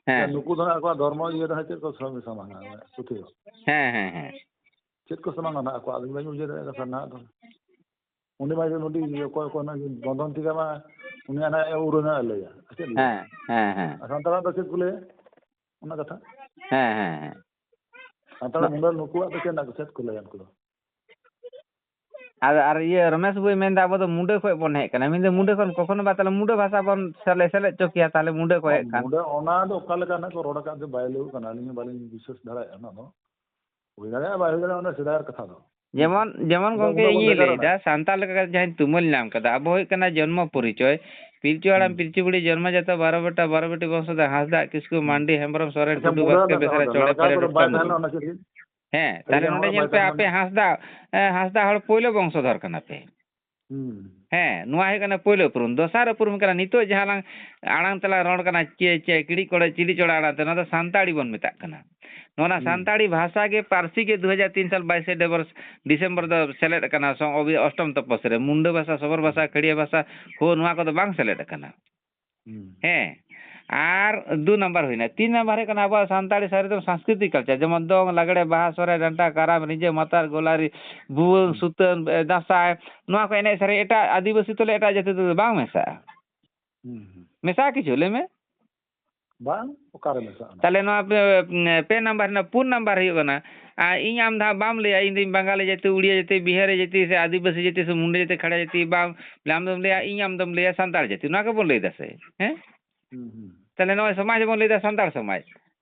ᱦᱮᱸ᱾ ᱱᱩᱠᱩ ᱫᱚ ᱱᱟᱜ ᱟᱠᱚᱣᱟᱜ ᱫᱷᱚᱨᱢᱚ ᱤᱭᱟᱹ ᱫᱚ ᱦᱟᱸᱜ ᱪᱮᱫ ᱠᱚ ᱥᱟᱢ-, ᱥᱟᱢᱟᱝᱟ, ᱯᱩᱛᱷᱤ ᱫᱚ? ᱦᱮᱸ, ᱦᱮᱸ, ᱦᱮᱸ᱾ ᱪᱮᱫ ᱠᱚ ᱥᱟᱢᱟᱝᱟ ᱱᱟᱜ ᱟᱠᱚᱣᱟᱜ? ᱟᱹᱞᱤᱧ ᱵᱟᱹᱧ ᱵᱩᱡᱷᱟᱹᱣ ᱫᱟᱲᱮᱭᱟᱜ ᱠᱟᱱᱟ ᱥᱟᱨᱱᱟ ᱫᱚ᱾ ᱩᱱᱤ ᱢᱟ ᱡᱮ ᱱᱩᱰᱤ ᱚᱠᱚᱭ, ᱚᱠᱚᱭ ᱱᱟᱜ ᱵᱚᱱᱫᱷᱚᱱ ᱴᱷᱤᱠᱟ ᱢᱟ, ᱩᱱᱤ ᱦᱟᱱᱟ ᱮ ᱩᱨᱟᱹᱱᱟ ᱞᱟᱹᱭᱟ᱾ ᱪᱮᱫ ᱞᱟᱹᱭᱟ? ᱦᱮᱸ, ᱦᱮᱸ, ᱦᱮᱸ᱾ ᱟᱨ ᱥᱟᱱᱛᱟᱲᱟᱜ ᱫᱚ ᱪᱮᱫ ᱠᱚ ᱞᱟᱹᱭᱟ? ᱚᱱᱟ ᱠᱟᱛᱷᱟ᱾ ᱦᱮᱸ, ᱦᱮᱸ, ᱦᱮᱸ᱾ ᱥᱟᱱᱛᱟᱲ ᱱᱚ- ᱢᱩᱸᱰᱟᱹ ᱱᱩᱠᱩᱣᱟᱜ ᱫᱚ ᱪᱮᱫ ᱨᱮᱱᱟᱜ ᱪᱮᱫ ᱠᱚ ᱞᱟᱹᱭᱟ ᱩᱱᱠᱩ ᱫᱚ? ᱟᱨ, ᱟᱨ ᱤᱭᱟᱹ ᱨᱚᱢᱮᱥ ᱵᱟᱹᱵᱩᱭ ᱢᱮᱱᱫᱟ, ᱟᱵᱚ ᱫᱚ ᱢᱩᱸᱰᱟᱹ ᱠᱷᱚᱡ ᱵᱚᱱ ᱦᱮᱡ ᱠᱟᱱᱟ᱾ ᱢᱮᱱᱫᱟ, ᱢᱩᱸᱰᱟᱹ ᱠᱷᱚᱱ ᱠᱚᱠᱷᱚᱱᱳ ᱵᱟ ᱛᱟᱦᱞᱮ ᱢᱩᱸᱰᱟᱹ ᱵᱷᱟᱥᱟ ᱵᱚᱱ ᱥᱮᱞᱮ-, ᱥᱮᱞᱮᱫ ᱦᱚᱪᱚ ᱠᱮᱭᱟ, ᱛᱟᱦᱞᱮ ᱢᱩᱸᱰᱟᱹ ᱠᱚ ᱦᱮᱡ ᱠᱟᱱ᱾ ᱢᱩᱸᱰᱟᱹ ᱚᱱᱟ ᱫᱚ ᱚᱠᱟ ᱞᱮᱠᱟ ᱱᱟᱜ ᱠᱚ ᱨᱚᱲ ᱟᱠᱟᱫ ᱪᱚ ᱵᱟᱭ ᱞᱟᱹᱭ ᱠᱟᱱᱟ, ᱟᱹᱞᱤᱧ ᱦᱚᱸ ᱵᱟᱹᱞᱤᱧ ᱵᱤᱥᱥᱟᱹᱥ ᱫᱟᱲᱮᱭᱟᱜᱼᱟ ᱚᱱᱟ ᱫᱚ᱾ ᱦᱩᱭ ᱫᱟᱲᱮᱭᱟᱜᱼᱟ, ᱵᱟᱭ ᱦᱩᱭ ᱫᱟᱲᱮᱭᱟᱜᱼᱟ, ᱚᱱᱟ ᱥᱮᱫᱟᱭᱟᱜ ᱠᱟᱛᱷᱟ ᱫᱚ᱾ ᱡᱮᱢᱚᱱ, ᱡᱮᱢᱚᱱ ᱟᱫᱚ ᱜᱚᱝᱠᱮ, ᱩᱱᱟᱹᱜ ᱵᱚᱱ ᱤᱧᱤᱧ ᱵᱷᱮᱜᱟᱨ ᱞᱟᱹᱭᱫᱟ, ᱮᱱᱟ᱾ ᱥᱟᱱᱛᱟᱲ ᱞᱮᱠᱟ ᱠᱟᱛᱮ ᱡᱟᱦᱟᱸᱧ ᱛᱩᱢᱟᱹᱞ ᱧᱟᱢ ᱠᱟᱫᱟ, ᱟᱵᱚ ᱦᱩᱭᱩᱜ ᱠᱟᱱᱟ ᱡᱚᱱᱢᱚ ᱯᱚᱨᱤᱪᱚᱭ, ᱯᱤᱞᱪᱩ ᱦᱟᱲᱟᱢ ᱦᱩᱸ᱾ ᱯᱤᱞᱪᱩ ᱵᱩᱲᱦᱤ ᱡᱚᱱᱢᱚ ᱡᱟᱛᱚ ᱵᱟᱨᱚ ᱵᱮᱴᱟ, ᱵᱟᱨᱚ ᱵᱮᱴᱤ ᱵᱚᱝᱥᱚ ᱫᱷᱚᱨ ᱦᱟᱸᱥᱫᱟ, ᱠᱤᱥᱠᱩ, ᱦᱩᱸ᱾ ᱢᱟᱱᱰᱤ, ᱦᱮᱢᱵᱨᱚᱢ, ᱥᱚᱨᱮᱱ, ᱟᱪᱪᱷᱟ, ᱴᱩᱰᱩ, ᱢᱩᱸᱰᱟᱹ ᱵᱟᱥᱠᱮ, ᱨᱮᱱᱟᱜ ᱵᱮᱥᱨᱟ, ᱠᱟᱛᱷᱟ ᱫᱚ, ᱪᱚᱲᱮ, ᱞᱟᱲᱠᱟ ᱯᱟᱨᱮ, ᱠᱚᱫᱚ ᱵᱟᱭ ᱨᱩᱯᱪᱟᱸᱫᱽ, ᱛᱟᱦᱮᱸ ᱢᱩᱨᱢᱩ᱾ ᱞᱮᱱᱟ, ᱚᱱᱟ ᱪᱮᱫ ᱞᱟᱹᱜᱤᱫ? ᱦᱮᱸ, ᱛᱟᱦᱞᱮ ᱱᱚᱰᱮ ᱧᱮᱞ ᱯᱮ, ᱟᱯᱮ ᱦᱟᱸᱥᱫᱟ, ᱮ, ᱦᱟᱸᱥᱫᱟ ᱦᱚᱲ ᱯᱳᱭᱞᱳ ᱵᱚᱝᱥᱚᱫᱷᱚᱨ ᱠᱟᱱᱟ ᱯᱮ᱾ ᱦᱩᱸ᱾ ᱦᱮᱸ, ᱱᱚᱣᱟ ᱦᱩᱭᱩᱜ ᱠᱟᱱᱟ ᱯᱳᱭᱞᱳ ᱩᱯᱨᱩᱢ᱾ ᱫᱚᱥᱟᱨ ᱩᱯᱨᱩᱢ ᱠᱟᱱᱟ, ᱱᱤᱛᱚᱜ ᱡᱟᱦᱟᱸ ᱞᱟᱝ ᱟᱲᱟᱝ ᱛᱮᱞᱟᱝ ᱨᱚᱲ ᱠᱟᱱᱟ, ᱪᱮ, ᱪᱮ, ᱠᱤᱲᱤᱡ ᱠᱚᱲᱟ, ᱪᱤᱞᱤ ᱪᱚᱲᱟ ᱟᱲᱟᱝ ᱛᱮ, ᱱᱚᱣᱟ ᱫᱚ ᱥᱟᱱᱛᱟᱲᱤ ᱵᱚᱱ ᱢᱮᱛᱟᱜ ᱠᱟᱱᱟ᱾ ᱱᱚᱣᱟ ᱦᱩᱸ᱾ ᱥᱟᱱᱛᱟᱲᱤ ᱵᱷᱟᱥᱟ ᱜᱮ, ᱯᱟᱹᱨᱥᱤ ᱜᱮ ᱫᱩ ᱦᱟᱡᱟᱨ ᱛᱤᱱ ᱥᱟᱞ ᱵᱟᱭᱤᱥᱮ ᱰᱮᱵᱚᱨ-, ᱰᱤᱥᱮᱢᱵᱚᱨ ᱫᱚ ᱥᱮᱞᱮᱫ ᱟᱠᱟᱱᱟ ᱥᱚᱝ-, ᱚᱵᱷᱤ-, ᱚᱥᱴᱚᱢ ᱛᱚᱯᱚᱥᱤ ᱨᱮ᱾ ᱢᱩᱱᱰᱟᱹ ᱵᱷᱟᱥᱟ, ᱥᱚᱵᱚᱨ ᱵᱷᱟᱥᱟ, ᱠᱷᱟᱹᱲᱭᱟᱹ ᱵᱷᱟᱥᱟ, ᱦᱳ, ᱱᱚᱣᱟ ᱠᱚᱫᱚ ᱵᱟᱝ ᱥᱮᱞᱮᱫ ᱟᱠᱟᱱᱟ᱾ ᱦᱩᱸ᱾ ᱦᱮᱸ᱾ ᱟᱨ ᱫᱩ ᱱᱟᱢᱵᱟᱨ ᱦᱩᱭᱱᱟ᱾ ᱛᱤᱱ ᱱᱟᱢᱵᱟᱨ ᱦᱩᱭᱩᱜ ᱠᱟᱱᱟ ᱟᱵᱚᱣᱟᱜ ᱥᱟᱱᱛᱟᱲᱤ ᱥᱟᱹᱨᱤ ᱫᱚ ᱥᱟᱝᱥᱠᱨᱤᱛᱤᱠ ᱠᱟᱞᱪᱟᱨ, ᱡᱮᱢᱚᱱ ᱫᱚᱝ, ᱞᱟᱜᱽᱲᱮ, ᱵᱟᱦᱟ, ᱥᱚᱦᱨᱟᱭ, ᱰᱟᱱᱴᱟ, ᱠᱟᱨᱟᱢ, ᱨᱤᱸᱡᱟᱹ, ᱢᱟᱛᱟᱨ, ᱜᱳᱞᱟᱨᱤ, ᱵᱷᱩᱣᱟᱹᱝ, ᱦᱩᱸ᱾ ᱥᱩᱛᱟᱹᱱ, ᱮ, ᱫᱟᱸᱥᱟᱭ, ᱱᱚᱣᱟ ᱠᱚ ᱮᱱᱮᱡ ᱥᱮᱨᱮᱧ ᱮᱴᱟᱜ ᱟᱹᱫᱤᱵᱟᱹᱥᱤ ᱛᱩᱞᱩᱡ ᱮᱴᱟᱜ ᱡᱟᱹᱛᱤ ᱛᱮᱫᱚ ᱵᱟᱝ ᱢᱮᱥᱟᱜᱼᱟ᱾ ᱦᱩᱸ, ᱦᱩᱸ᱾ ᱢᱮᱥᱟᱜᱼᱟ ᱠᱤᱪᱷᱩ? ᱞᱟᱹᱭ ᱢᱮ᱾ ᱵᱟᱝ, ᱚᱠᱟᱨᱮ ᱢᱮᱥᱟᱜᱼᱟ ᱚᱱᱟ? ᱛᱟᱦᱞᱮ ᱱᱚᱣᱟ ᱯᱮ, ᱯᱮ ᱱᱟᱢᱵᱟᱨ ᱨᱮᱱᱟᱜ, ᱯᱩᱱ ᱱᱟᱢᱵᱟᱨ ᱦᱩᱭᱩᱜ ᱠᱟᱱᱟ, ᱟᱨ ᱤᱧ ᱟᱢ ᱫᱚ ᱦᱟᱸᱜ ᱵᱟᱢ ᱞᱟᱹᱭᱟ, ᱤᱧ ᱫᱚᱧ ᱵᱟᱝᱜᱟᱞᱤ ᱡᱟᱹᱛᱤ, ᱩᱲᱤᱭᱟ ᱡᱟᱹᱛᱤ, ᱵᱤᱦᱟᱨᱤ ᱡᱟᱹᱛᱤ, ᱥᱮ ᱟᱹᱫᱤᱵᱟᱹᱥᱤ ᱡᱟᱹᱛᱤ, ᱥᱮ ᱢᱩᱱᱰᱟᱹ ᱡᱟᱹᱛᱤ, ᱠᱷᱟᱲᱟ ᱡᱟᱹᱛᱤ, ᱵᱟᱢ, ᱟᱢ ᱫᱚᱢ ᱞᱟᱹᱭᱟ, ᱤᱧ ᱟᱢ ᱫᱚᱢ ᱞᱟᱹᱭᱟ ᱥᱟᱱᱛᱟᱲ ᱡᱟᱹᱛᱤ, ᱱᱚᱣᱟ ᱜᱮᱵᱚᱱ ᱞᱟᱹᱭ ᱫᱟ ᱥᱮ, ᱦᱮᱸ? ᱦᱩᱸ, ᱦᱩᱸ᱾ ᱛᱟᱦᱞᱮ ᱱᱚᱜᱼᱚᱭ ᱥᱚᱢᱟᱡᱽ ᱵᱚᱱ ᱞᱟᱹᱭ ᱫᱟ ᱥᱟᱱᱛᱟᱲ ᱥᱚᱢᱟᱡᱽ,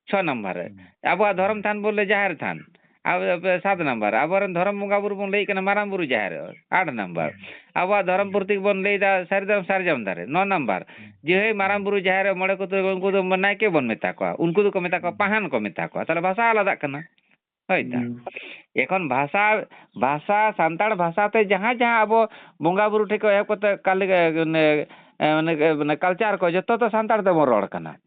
ᱪᱷᱚ ᱱᱟᱢᱵᱟᱨ ᱨᱮ᱾ ᱦᱩᱸ᱾ ᱟᱵᱚᱣᱟᱜ ᱫᱷᱚᱨᱚᱢ ᱛᱷᱟᱱ ᱵᱚᱱ ᱞᱟᱹᱭ ᱡᱟᱦᱮᱨ ᱛᱷᱟᱱ, ᱟᱵᱚ, ᱟᱵᱚ ᱥᱟᱛ ᱱᱟᱢᱵᱟᱨ, ᱟᱵᱚᱨᱮᱱ ᱫᱷᱚᱨᱚᱢ ᱵᱚᱸᱜᱟ ᱵᱩᱨᱩ ᱵᱚᱱ ᱞᱟᱹᱭᱮᱫ ᱠᱟᱱᱟ ᱢᱟᱨᱟᱝ ᱵᱩᱨᱩ ᱡᱟᱦᱮᱨ ᱟᱭᱳ, ᱟᱴ ᱱᱟᱢᱵᱟᱨ᱾ ᱦᱩᱸ᱾ ᱟᱵᱚᱣᱟᱜ ᱫᱷᱚᱨᱚᱢ ᱦᱩᱸ᱾ ᱯᱨᱚᱛᱤᱠ ᱵᱚᱱ ᱞᱟᱹᱭᱫᱟ ᱥᱟᱹᱨᱤ ᱫᱷᱚᱨᱚᱢ ᱥᱟᱨᱡᱚᱢ ᱫᱟᱨᱮ, ᱱᱚ ᱱᱟᱢᱵᱟᱨ᱾ ᱦᱩᱸ᱾ ᱡᱮ ᱦᱳᱭ ᱢᱟᱨᱟᱝ ᱦᱩᱸ᱾ ᱵᱩᱨᱩ ᱡᱟᱦᱮᱨ ᱟᱭᱳ ᱢᱚᱬᱮ ᱠᱚ ᱛᱩᱨᱩᱭ ᱠᱚ, ᱩᱱᱠᱩ ᱫᱚ ᱱᱟᱭᱠᱮ ᱵᱚᱱ ᱢᱮᱛᱟ ᱠᱚᱣᱟ, ᱩᱱᱠᱩ ᱫᱚᱠᱚ ᱢᱮᱛᱟ ᱠᱚᱣᱟ ᱦᱩᱸ᱾ ᱯᱟᱦᱟᱱ ᱠᱚ ᱢᱮᱛᱟ ᱠᱚᱣᱟ, ᱛᱟᱦᱞᱮ ᱵᱷᱟᱥᱟ ᱟᱞᱟᱫᱟᱜ ᱠᱟᱱᱟ᱾ ᱦᱳᱭ ᱛᱚ᱾ ᱦᱩᱸ᱾ ᱮᱠᱷᱚᱱ ᱵᱷᱟᱥᱟ, ᱵᱷᱟᱥᱟ, ᱥᱟᱱᱛᱟᱲ ᱵᱷᱟᱥᱟ ᱛᱮ ᱡᱟᱦᱟᱸ ᱡᱟᱦᱟᱸ ᱟᱵᱚ ᱵᱚᱸᱜᱟ ᱵᱩᱨᱩ ᱴᱷᱮᱱ ᱠᱷᱚᱱ ᱮᱦᱚᱵ ᱠᱟᱛᱮ ᱠᱟᱞᱤ-, ᱚᱱᱮ, ᱮ, ᱚᱱᱮ, ᱚᱱᱮ culture ᱠᱚ ᱡᱚᱛᱚ ᱛᱚ ᱥᱟᱱᱛᱟᱲ ᱛᱮᱵᱚᱱ ᱨᱚᱲ ᱠᱟᱱᱟ᱾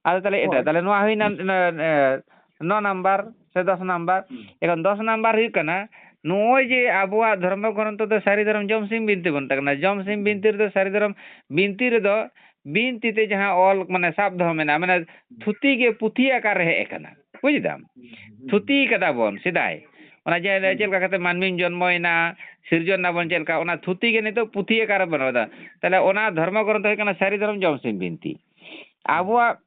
ᱟᱫᱚ ᱛᱟᱦᱞᱮ ᱮᱴᱟᱜ, ᱦᱳᱭ᱾ ᱛᱟᱦᱞᱮ ᱱᱚᱣᱟ ᱦᱩᱭᱱᱟ, ᱮ, ᱮ, ᱱᱚ ᱱᱟᱢᱵᱟᱨ ᱥᱮ ᱫᱚᱥ ᱱᱟᱢᱵᱟᱨ᱾ ᱦᱩᱸ᱾ ᱮᱠᱷᱚᱱ ᱫᱚᱥ ᱱᱟᱢᱵᱟᱨ ᱦᱩᱭᱩᱜ ᱠᱟᱱᱟ, ᱱᱚᱜᱼᱚᱭ ᱡᱮ ᱟᱵᱚᱣᱟᱜ ᱫᱷᱚᱨᱢᱚ ᱜᱨᱚᱱᱛᱷᱚ ᱫᱚ ᱥᱟᱹᱨᱤ ᱫᱷᱚᱨᱚᱢ ᱡᱚᱢ ᱥᱤᱢ ᱵᱤᱱᱛᱤ ᱵᱚᱱ ᱢᱮᱛᱟᱜ ᱠᱟᱱᱟ᱾ ᱡᱚᱢ ᱥᱤᱢ ᱦᱩᱸ᱾ ᱵᱤᱱᱛᱤ ᱨᱮᱫᱚ ᱥᱟᱹᱨᱤ ᱫᱷᱚᱨᱚᱢ ᱵᱤᱱᱛᱤ ᱨᱮᱫᱚ ᱵᱤᱱᱛᱤ ᱛᱮ ᱡᱟᱦᱟᱸ ᱚᱞ, ᱢᱟᱱᱮ, ᱥᱟᱵ ᱫᱚᱦᱚ ᱢᱮᱱᱟᱜᱼᱟ, ᱢᱟᱱᱮ, ᱦᱩᱸ᱾ ᱛᱷᱩᱛᱤ ᱜᱮ ᱯᱩᱛᱷᱤ ᱟᱠᱟᱨ ᱨᱮ ᱦᱮᱡ ᱟᱠᱟᱱᱟ᱾ ᱵᱩᱡ ᱫᱟᱢ? ᱦᱩᱸ, ᱦᱩᱸ᱾ ᱛᱷᱩᱛᱤ ᱠᱟᱫᱟ ᱵᱚᱱ ᱥᱮᱫᱟᱭ᱾ ᱚᱱᱟ ᱡᱮ, ᱦᱩᱸ᱾ ᱪᱮᱫ ᱞᱮᱠᱟ ᱠᱟᱛᱮ ᱢᱟᱹᱱᱢᱤᱢ ᱡᱚᱱᱢᱚᱭᱮᱱᱟ, ᱥᱤᱨᱡᱚᱱ ᱱᱟᱵᱚᱱ ᱪᱮᱫ ᱞᱮᱠᱟ, ᱚᱱᱟ ᱛᱷᱩᱛᱤ ᱜᱮ ᱱᱤᱛᱚᱜ ᱯᱩᱛᱷᱤ ᱟᱠᱟᱨ ᱨᱮ ᱵᱟᱹᱱᱩᱜ ᱟᱫᱟ᱾ ᱛᱟᱦᱞᱮ ᱚᱱᱟ ᱫᱷᱚᱨᱢᱚ ᱜᱨᱚᱱᱛᱷᱚ ᱦᱩᱭᱩᱜ ᱠᱟᱱᱟ ᱥᱟᱹᱨᱤ ᱫᱷᱚᱨᱚᱢ ᱡᱚᱢ ᱥᱤᱢ ᱵᱤᱱᱛᱤ᱾ ᱦᱩᱸ᱾ ᱟᱵᱚᱣᱟᱜ,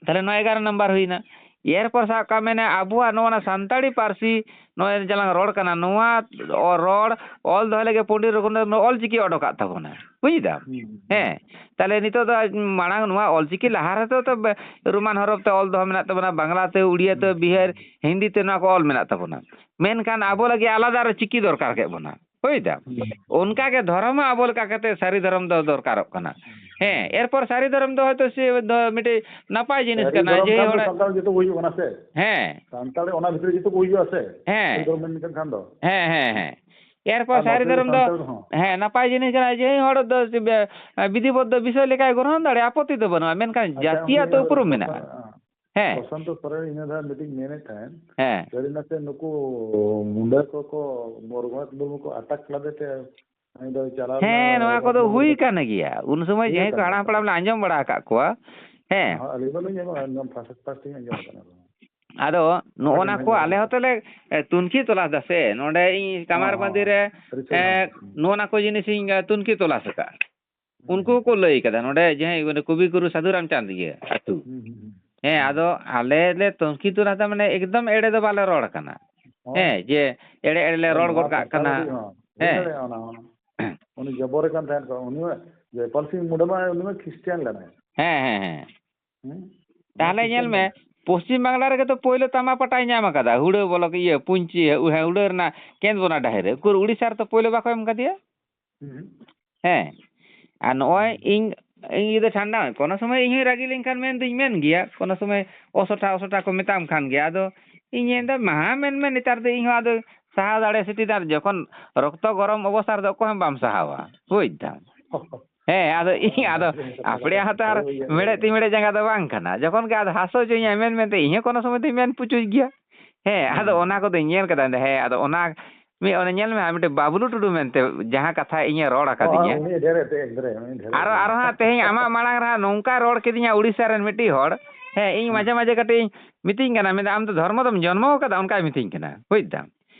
ᱛᱟᱦᱞᱮ ᱱᱚᱣᱟ ᱮᱜᱟᱨᱚ ᱱᱟᱢᱵᱟᱨ ᱦᱩᱭᱱᱟ᱾ ᱮᱨᱯᱚᱨ ᱥᱟᱵ ᱠᱟᱜ ᱢᱮ, ᱟᱵᱚᱣᱟᱜ ᱱᱚᱣᱟ ᱥᱟᱱᱛᱟᱲᱤ ᱯᱟᱹᱨᱥᱤ, ᱱᱚᱜᱼᱚᱭ ᱡᱮ ᱞᱟᱝ ᱨᱚᱲ ᱠᱟᱱᱟ, ᱱᱚᱣᱟ ᱚ-, ᱨᱚᱲ ᱚᱞ ᱫᱚᱦᱚᱭ ᱞᱟᱹᱜᱤᱫ ᱯᱚᱱᱰᱤᱛ ᱨᱚᱜᱷᱩᱱᱟᱛᱷ ᱢᱩᱨᱢᱩ ᱚᱞ ᱪᱤᱠᱤ ᱚᱰᱚᱠᱟᱜ ᱛᱟᱵᱚᱱᱟ᱾ ᱵᱩᱡ ᱫᱟᱢ? ᱦᱩᱸ, ᱦᱩᱸ᱾ ᱦᱮᱸ, ᱛᱟᱦᱞᱮ ᱱᱤᱛᱚᱜ ᱫᱚ ᱢᱟᱲᱟᱝ ᱱᱚᱣᱟ ᱚᱞ ᱪᱤᱠᱤ ᱞᱟᱦᱟ ᱨᱮᱫᱚ ᱛᱚ ᱵᱮ-, ᱨᱳᱢᱟᱱ ᱦᱚᱨᱚᱯ ᱛᱮ ᱚᱞ ᱫᱚᱦᱚ ᱢᱮᱱᱟᱜ ᱛᱟᱵᱚᱱᱟ, ᱵᱟᱝᱞᱟ ᱛᱮ, ᱩᱲᱤᱭᱟ ᱛᱮ, ᱦᱩᱸ᱾ ᱵᱤᱦᱟᱨ, ᱦᱤᱱᱫᱤ ᱛᱮ ᱱᱚᱣᱟ ᱠᱚ ᱚᱞ ᱢᱮᱱᱟᱜ ᱛᱟᱵᱚᱱᱟ᱾ ᱢᱮᱱᱠᱷᱟᱱ ᱟᱵᱚ ᱞᱟᱹᱜᱤᱫ ᱟᱞᱟᱫᱟ ᱨᱮ ᱪᱤᱠᱤ ᱫᱚᱨᱠᱟᱨ ᱠᱮᱫ ᱵᱚᱱᱟ᱾ ᱵᱩᱡ ᱫᱟᱢ? ᱦᱩᱸ᱾ ᱚᱱᱠᱟ ᱜᱮ ᱫᱷᱚᱨᱚᱢ ᱦᱚᱸ ᱟᱵᱚ ᱞᱮᱠᱟ ᱠᱟᱛᱮ ᱥᱟᱹᱨᱤ ᱫᱷᱚᱨᱚᱢ ᱫᱚ ᱫᱚᱨᱠᱟᱨᱚᱜ ᱠᱟᱱᱟ᱾ ᱦᱮᱸ, ᱮᱨᱯᱚᱨ ᱥᱟᱹᱨᱤ ᱫᱷᱚᱨᱚᱢ ᱫᱚ ᱦᱚᱭᱛᱳ ᱥᱮ ᱫᱚ ᱢᱤᱫᱴᱤᱡ ᱱᱟᱯᱟᱭ ᱡᱤᱱᱤᱥ ᱥᱟᱹᱨᱤ ᱠᱟᱱᱟ, ᱫᱷᱚᱨᱚᱢ ᱡᱮ ᱠᱷᱟᱱ ᱫᱚ ᱦᱚᱲ ᱥᱟᱱᱛᱟᱲ ᱡᱚᱛᱚ ᱠᱚ ᱦᱩᱭᱩᱜ ᱠᱟᱱᱟ ᱥᱮ᱾ ᱦᱮᱸ᱾ ᱥᱟᱱᱛᱟᱲ ᱚᱱᱟ ᱵᱷᱤᱛᱨᱤ ᱡᱚᱛᱚ ᱠᱚ ᱦᱩᱭᱩᱜᱼᱟ ᱥᱮ᱾ ᱦᱮᱸ᱾ ᱥᱟᱹᱨᱤ ᱫᱷᱚᱨᱚᱢ ᱢᱮᱱ ᱞᱮᱠᱷᱟᱱ ᱫᱚ᱾ ᱦᱮᱸ, ᱦᱮᱸ, ᱦᱮᱸ᱾ ᱮᱨᱯᱚᱨ ᱟᱨ ᱥᱟᱹᱨᱤ ᱱᱚᱛᱮ ᱫᱚ ᱫᱷᱚᱨᱚᱢ ᱫᱚ, ᱥᱟᱱᱛᱟᱲ ᱦᱚᱸ᱾ ᱦᱮᱸ, ᱱᱟᱯᱟᱭ ᱡᱤᱱᱤᱥ ᱠᱟᱱᱟ, ᱡᱮ ᱦᱚᱲ ᱫᱚ ᱥᱤ-, ᱵᱮ-, ᱵᱤᱫᱷᱤᱵᱚᱫᱽᱫᱷᱚ ᱵᱤᱥᱚᱭ ᱞᱮᱠᱟᱭ ᱜᱨᱚᱦᱚᱱ ᱫᱟᱲᱮᱭᱟᱜᱼᱟ, ᱟᱯᱚᱛᱛᱤ ᱫᱚ ᱵᱟᱹᱱᱩᱜᱼᱟ, ᱢᱮᱱᱠᱷᱟᱱ ᱟᱪᱪᱷᱟ, ᱡᱟᱹᱛᱤᱭᱟᱜ ᱩᱱᱤ ᱛᱚ ᱟᱨ ᱩᱯᱨᱩᱢ ᱢᱮᱱᱟᱜᱼᱟ᱾ ᱯᱨᱚᱥᱟᱱᱛ, ᱯᱨᱚᱥᱟᱱᱛ ᱥᱚᱨᱮᱱ ᱤᱱᱟᱹ ᱫᱷᱟᱣ ᱢᱤᱫᱴᱤᱡ ᱢᱮᱱᱮᱫ ᱛᱟᱦᱮᱸᱫ, ᱦᱮᱸ᱾ ᱥᱟᱹᱨᱤ ᱱᱟᱥᱮ ᱱᱩᱠᱩ ᱢᱩᱱᱰᱟ ᱠᱚᱠᱚ ᱢᱩᱨᱢᱩ ᱠᱚ ᱟᱴᱟᱠ ᱞᱮᱫᱮ ᱛᱮ ᱩᱱᱤ ᱫᱚ ᱪᱟᱞᱟᱣ ᱦᱮᱸ, ᱞᱮᱱᱟ ᱱᱚᱣᱟ ᱠᱚᱫᱚ ᱨᱚᱛᱱᱚ ᱦᱩᱭ ᱢᱩᱨᱢᱩ᱾ ᱠᱟᱱ ᱜᱮᱭᱟ᱾ ᱩᱱ ᱥᱚᱢᱚᱭ ᱦᱩᱭ ᱡᱟᱦᱟᱸᱭ ᱠᱟᱱ ᱠᱚ ᱦᱟᱲᱟᱢ ᱜᱮᱭᱟ᱾ ᱦᱟᱯᱲᱟᱢ ᱞᱮ ᱟᱸᱡᱚᱢ ᱵᱟᱲᱟ ᱟᱠᱟᱫ ᱠᱚᱣᱟ, ᱦᱮᱸ᱾ ᱦᱚᱸ, ᱟᱹᱞᱤᱧ ᱫᱚᱞᱤᱧ ᱟᱸᱡᱚᱢ, ᱟᱸᱡᱚᱢ, first, first ᱤᱧ ᱟᱸᱡᱚᱢ ᱟᱠᱟᱫᱟ᱾ ᱟᱫᱚ ᱱᱚᱜᱼᱚ ᱚᱠᱟ ᱱᱟ ᱴᱷᱮᱱ ᱠᱚ ᱵᱮᱱ ᱟᱞᱮ ᱟᱸᱡᱚᱢ ᱦᱚᱸᱛᱚ ᱞᱮ, ᱮ, ᱛᱩᱱᱠᱷᱤ ᱛᱚᱞᱟᱥ ᱫᱟ ᱥᱮ, ᱱᱚᱰᱮ ᱤᱧ ᱦᱚᱸ, ᱠᱟᱢᱟᱨ ᱦᱚᱸ, ᱵᱟᱸᱫᱤ ᱨᱮ, ᱦᱚᱸ᱾ ᱨᱤᱥᱟᱹ ᱮ, ᱦᱚᱸ᱾ ᱦᱩᱸ᱾ ᱱᱚᱜᱼᱚ ᱱᱟ ᱠᱚ ᱡᱤᱱᱤᱥ ᱤᱧ, ᱮ, ᱛᱩᱱᱠᱷᱤ ᱛᱚᱞᱟᱥ ᱟᱠᱟᱫᱼᱟ᱾ ᱦᱩᱸ, ᱩᱱᱠᱩ ᱦᱩᱸ᱾ ᱦᱚᱸᱠᱚ ᱞᱟᱹᱭ ᱠᱟᱫᱟ, ᱱᱚᱰᱮ ᱡᱟᱦᱟᱸᱭ ᱩᱱᱤ ᱠᱚᱵᱤ ᱜᱩᱨᱩ ᱥᱟᱹᱫᱷᱩ ᱨᱟᱢᱪᱟᱸᱫᱽ ᱤᱭᱟᱹ ᱟᱹᱛᱩ᱾ ᱦᱩᱸ, ᱦᱩᱸ, ᱦᱩᱸ᱾ ᱦᱮᱸ, ᱦᱩᱸ᱾ ᱟᱫᱚ ᱟᱞᱮ ᱞᱮ ᱛᱩᱱᱠᱷᱤ ᱛᱚᱞᱟᱥ ᱫᱟ, ᱢᱟᱱᱮ, ᱮᱠᱫᱚᱢ ᱮᱲᱮ ᱫᱚ ᱵᱟᱞᱮ ᱨᱚᱲ ᱠᱟᱱᱟ᱾ ᱦᱳᱭ᱾ ᱦᱮᱸ, ᱡᱮ ᱮᱲᱮ ᱮᱲᱮ ᱞᱮ ᱦᱳᱭ, ᱨᱚᱲ ᱱᱚᱣᱟ ᱜᱚᱫ ᱠᱟᱜ ᱠᱟᱛᱷᱟ ᱠᱟᱱᱟ᱾ ᱠᱟᱹᱴᱤᱡ ᱦᱚᱸ ᱦᱩᱭ ᱦᱮᱸ᱾ ᱫᱟᱲᱮᱭᱟᱜᱼᱟ ᱚᱱᱟ ᱦᱚᱸ᱾ ᱩᱱᱤ ᱡᱚᱵᱚᱨᱮ ᱠᱟᱱ ᱛᱟᱦᱮᱸᱫ ᱠᱚ, ᱩᱱᱤ ᱢᱟ ᱡᱚᱭᱯᱟᱞ ᱥᱤᱝ ᱢᱩᱱᱰᱟ ᱢᱟ, ᱩᱱᱤ ᱢᱟ ᱠᱷᱨᱤᱥᱴᱤᱭᱟᱱ ᱠᱟᱱᱟᱭ᱾ ᱦᱮᱸ, ᱦᱮᱸ, ᱦᱮᱸ᱾ ᱦᱮᱸ? ᱩᱱᱤ ᱛᱟᱦᱞᱮ ᱠᱷᱨᱤᱥᱴᱤᱭᱟᱱ ᱧᱮᱞ ᱢᱮ, ᱠᱟᱱᱟᱭ᱾ ᱯᱚᱥᱪᱤᱢ ᱵᱟᱝᱞᱟ ᱨᱮᱜᱮ ᱛᱚ ᱯᱳᱭᱞᱳ ᱛᱟᱢᱟ ᱯᱟᱴᱟᱭ ᱧᱟᱢ ᱟᱠᱟᱫᱟ, ᱦᱩᱲᱟᱹ ᱵᱚᱞᱚ, ᱤᱭᱟᱹ, ᱯᱩᱧᱪᱤ, ᱦᱮᱸ, ᱦᱩᱲᱟᱹ ᱨᱮᱱᱟᱜ ᱠᱮᱸᱫᱽ ᱵᱚᱱᱟ ᱰᱟᱹᱦᱤ ᱨᱮ᱾ ᱩᱠᱩᱨ ᱩᱲᱤᱥᱥᱟ ᱨᱮᱛᱚ ᱯᱳᱭᱞᱳ ᱵᱟᱠᱚ ᱮᱢ ᱠᱟᱫᱮᱭᱟ? ᱦᱩᱸ᱾ ᱦᱮᱸ᱾ ᱟᱨ ᱱᱚᱜᱼᱚᱭ ᱦᱩᱸ᱾ ᱤᱧ, ᱤᱧ ᱡᱩᱫᱤ ᱴᱷᱟᱱᱰᱟ, ᱠᱳᱱᱳ ᱥᱚᱢᱚᱭ ᱤᱧ ᱦᱚᱸᱧ ᱨᱟᱹᱜᱤ ᱞᱮᱱᱠᱷᱟᱱ ᱢᱮᱱ ᱫᱩᱧ ᱢᱮᱱ ᱜᱮᱭᱟ, ᱠᱳᱱᱳ ᱥᱚᱢᱚᱭ ᱚᱥᱚᱴᱷᱟ, ᱚᱥᱚᱴᱷᱟ ᱠᱚ ᱢᱮᱛᱟᱢ ᱠᱷᱟᱱ ᱜᱮ, ᱟᱫᱚ ᱤᱧ ᱢᱮᱱᱫᱟ, ᱢᱟ ᱢᱮᱱ ᱢᱮ, ᱱᱮᱛᱟᱨ ᱫᱚ ᱤᱧ ᱦᱚᱸ ᱟᱫᱚ ᱥᱟᱦᱟᱣ ᱫᱟᱲᱮ ᱥᱮᱴᱮᱨ, ᱡᱚᱠᱷᱚᱱ ᱨᱚᱠᱛᱚ ᱜᱚᱨᱚᱢ ᱚᱵᱚᱥᱛᱟ ᱨᱮᱫᱚ ᱚᱠᱚᱭ ᱦᱚᱸ ᱵᱟᱢ ᱥᱟᱦᱟᱣᱟ, ᱵᱩᱡᱽ ᱫᱟᱢ᱾ ᱦᱮᱸ, ᱟᱫᱚ ᱤᱧ, ᱟᱫᱚ ᱟᱯᱲᱮᱭᱟᱜ ᱦᱚᱸᱛᱚ ᱟᱨ ᱢᱮᱲᱦᱮᱫ ᱛᱤ ᱢᱮᱲᱦᱮᱫ ᱡᱟᱸᱜᱟ ᱫᱚ ᱵᱟᱝ ᱠᱟᱱᱟ᱾ ᱡᱚᱠᱷᱚᱱ ᱜᱮ ᱟᱫᱚ ᱦᱟᱹᱥᱩ ᱦᱚᱪᱚᱧᱟ ᱢᱮᱱ ᱢᱮᱱᱛᱮ, ᱤᱧ ᱦᱚᱸ ᱠᱳᱱᱳ ᱥᱚᱢᱚᱭ ᱫᱚᱧ ᱢᱮᱱ ᱯᱩᱪᱩᱡ ᱜᱮᱭᱟ᱾ ᱦᱮᱸ, ᱟᱫᱚ ᱦᱩᱸ᱾ ᱚᱱᱟ ᱠᱚᱫᱚᱧ ᱧᱮᱞ ᱠᱟᱫᱟ᱾ ᱦᱮᱸ, ᱟᱫᱚ ᱚᱱᱟ ᱢᱤᱫ, ᱚᱱᱮ ᱧᱮᱞ ᱢᱮ, ᱟᱨ ᱢᱤᱫᱴᱮᱡ ᱵᱟᱵᱞᱩ ᱴᱩᱰᱩ ᱢᱮᱱᱛᱮ ᱡᱟᱦᱟᱸ ᱠᱟᱛᱷᱟ ᱤᱧᱮ ᱨᱚᱲ ᱦᱳᱭ, ᱟᱠᱟᱫᱤᱧᱟ᱾ ᱩᱱᱤ ᱰᱷᱮᱨ ᱮ ᱮᱠᱫᱨᱮ, ᱩᱱᱤ ᱰᱷᱮᱨ ᱮ ᱟᱨᱚ, ᱮᱠᱫᱨᱮ᱾ ᱟᱨᱚ ᱦᱟᱸᱜ ᱛᱮᱦᱮᱧ ᱟᱢᱟᱜ ᱢᱟᱲᱟᱝ ᱨᱮ ᱦᱟᱸᱜ ᱱᱚᱝᱠᱟ ᱨᱚᱲ ᱠᱤᱫᱤᱧᱟ ᱩᱲᱤᱥᱥᱟ ᱨᱮᱱ ᱢᱤᱫᱴᱤᱡ ᱦᱚᱲ᱾ ᱦᱮᱸ, ᱤᱧ ᱦᱩᱸ᱾ ᱢᱟᱡᱷᱮ ᱢᱟᱡᱷᱮ ᱠᱟᱹᱴᱤᱡ ᱤᱧ ᱢᱤᱛᱟᱹᱧ ᱠᱟᱱᱟ, ᱢᱮᱱᱫᱟ, "ᱟᱢ ᱫᱚ ᱫᱷᱚᱨᱢᱚ ᱫᱚᱢ ᱡᱚᱱᱢᱚ ᱟᱠᱟᱫᱟ?" ᱚᱱᱠᱟᱭ ᱢᱤᱛᱟᱹᱧ ᱠᱟᱱᱟ, ᱵᱩᱡᱽ ᱫᱟᱢ᱾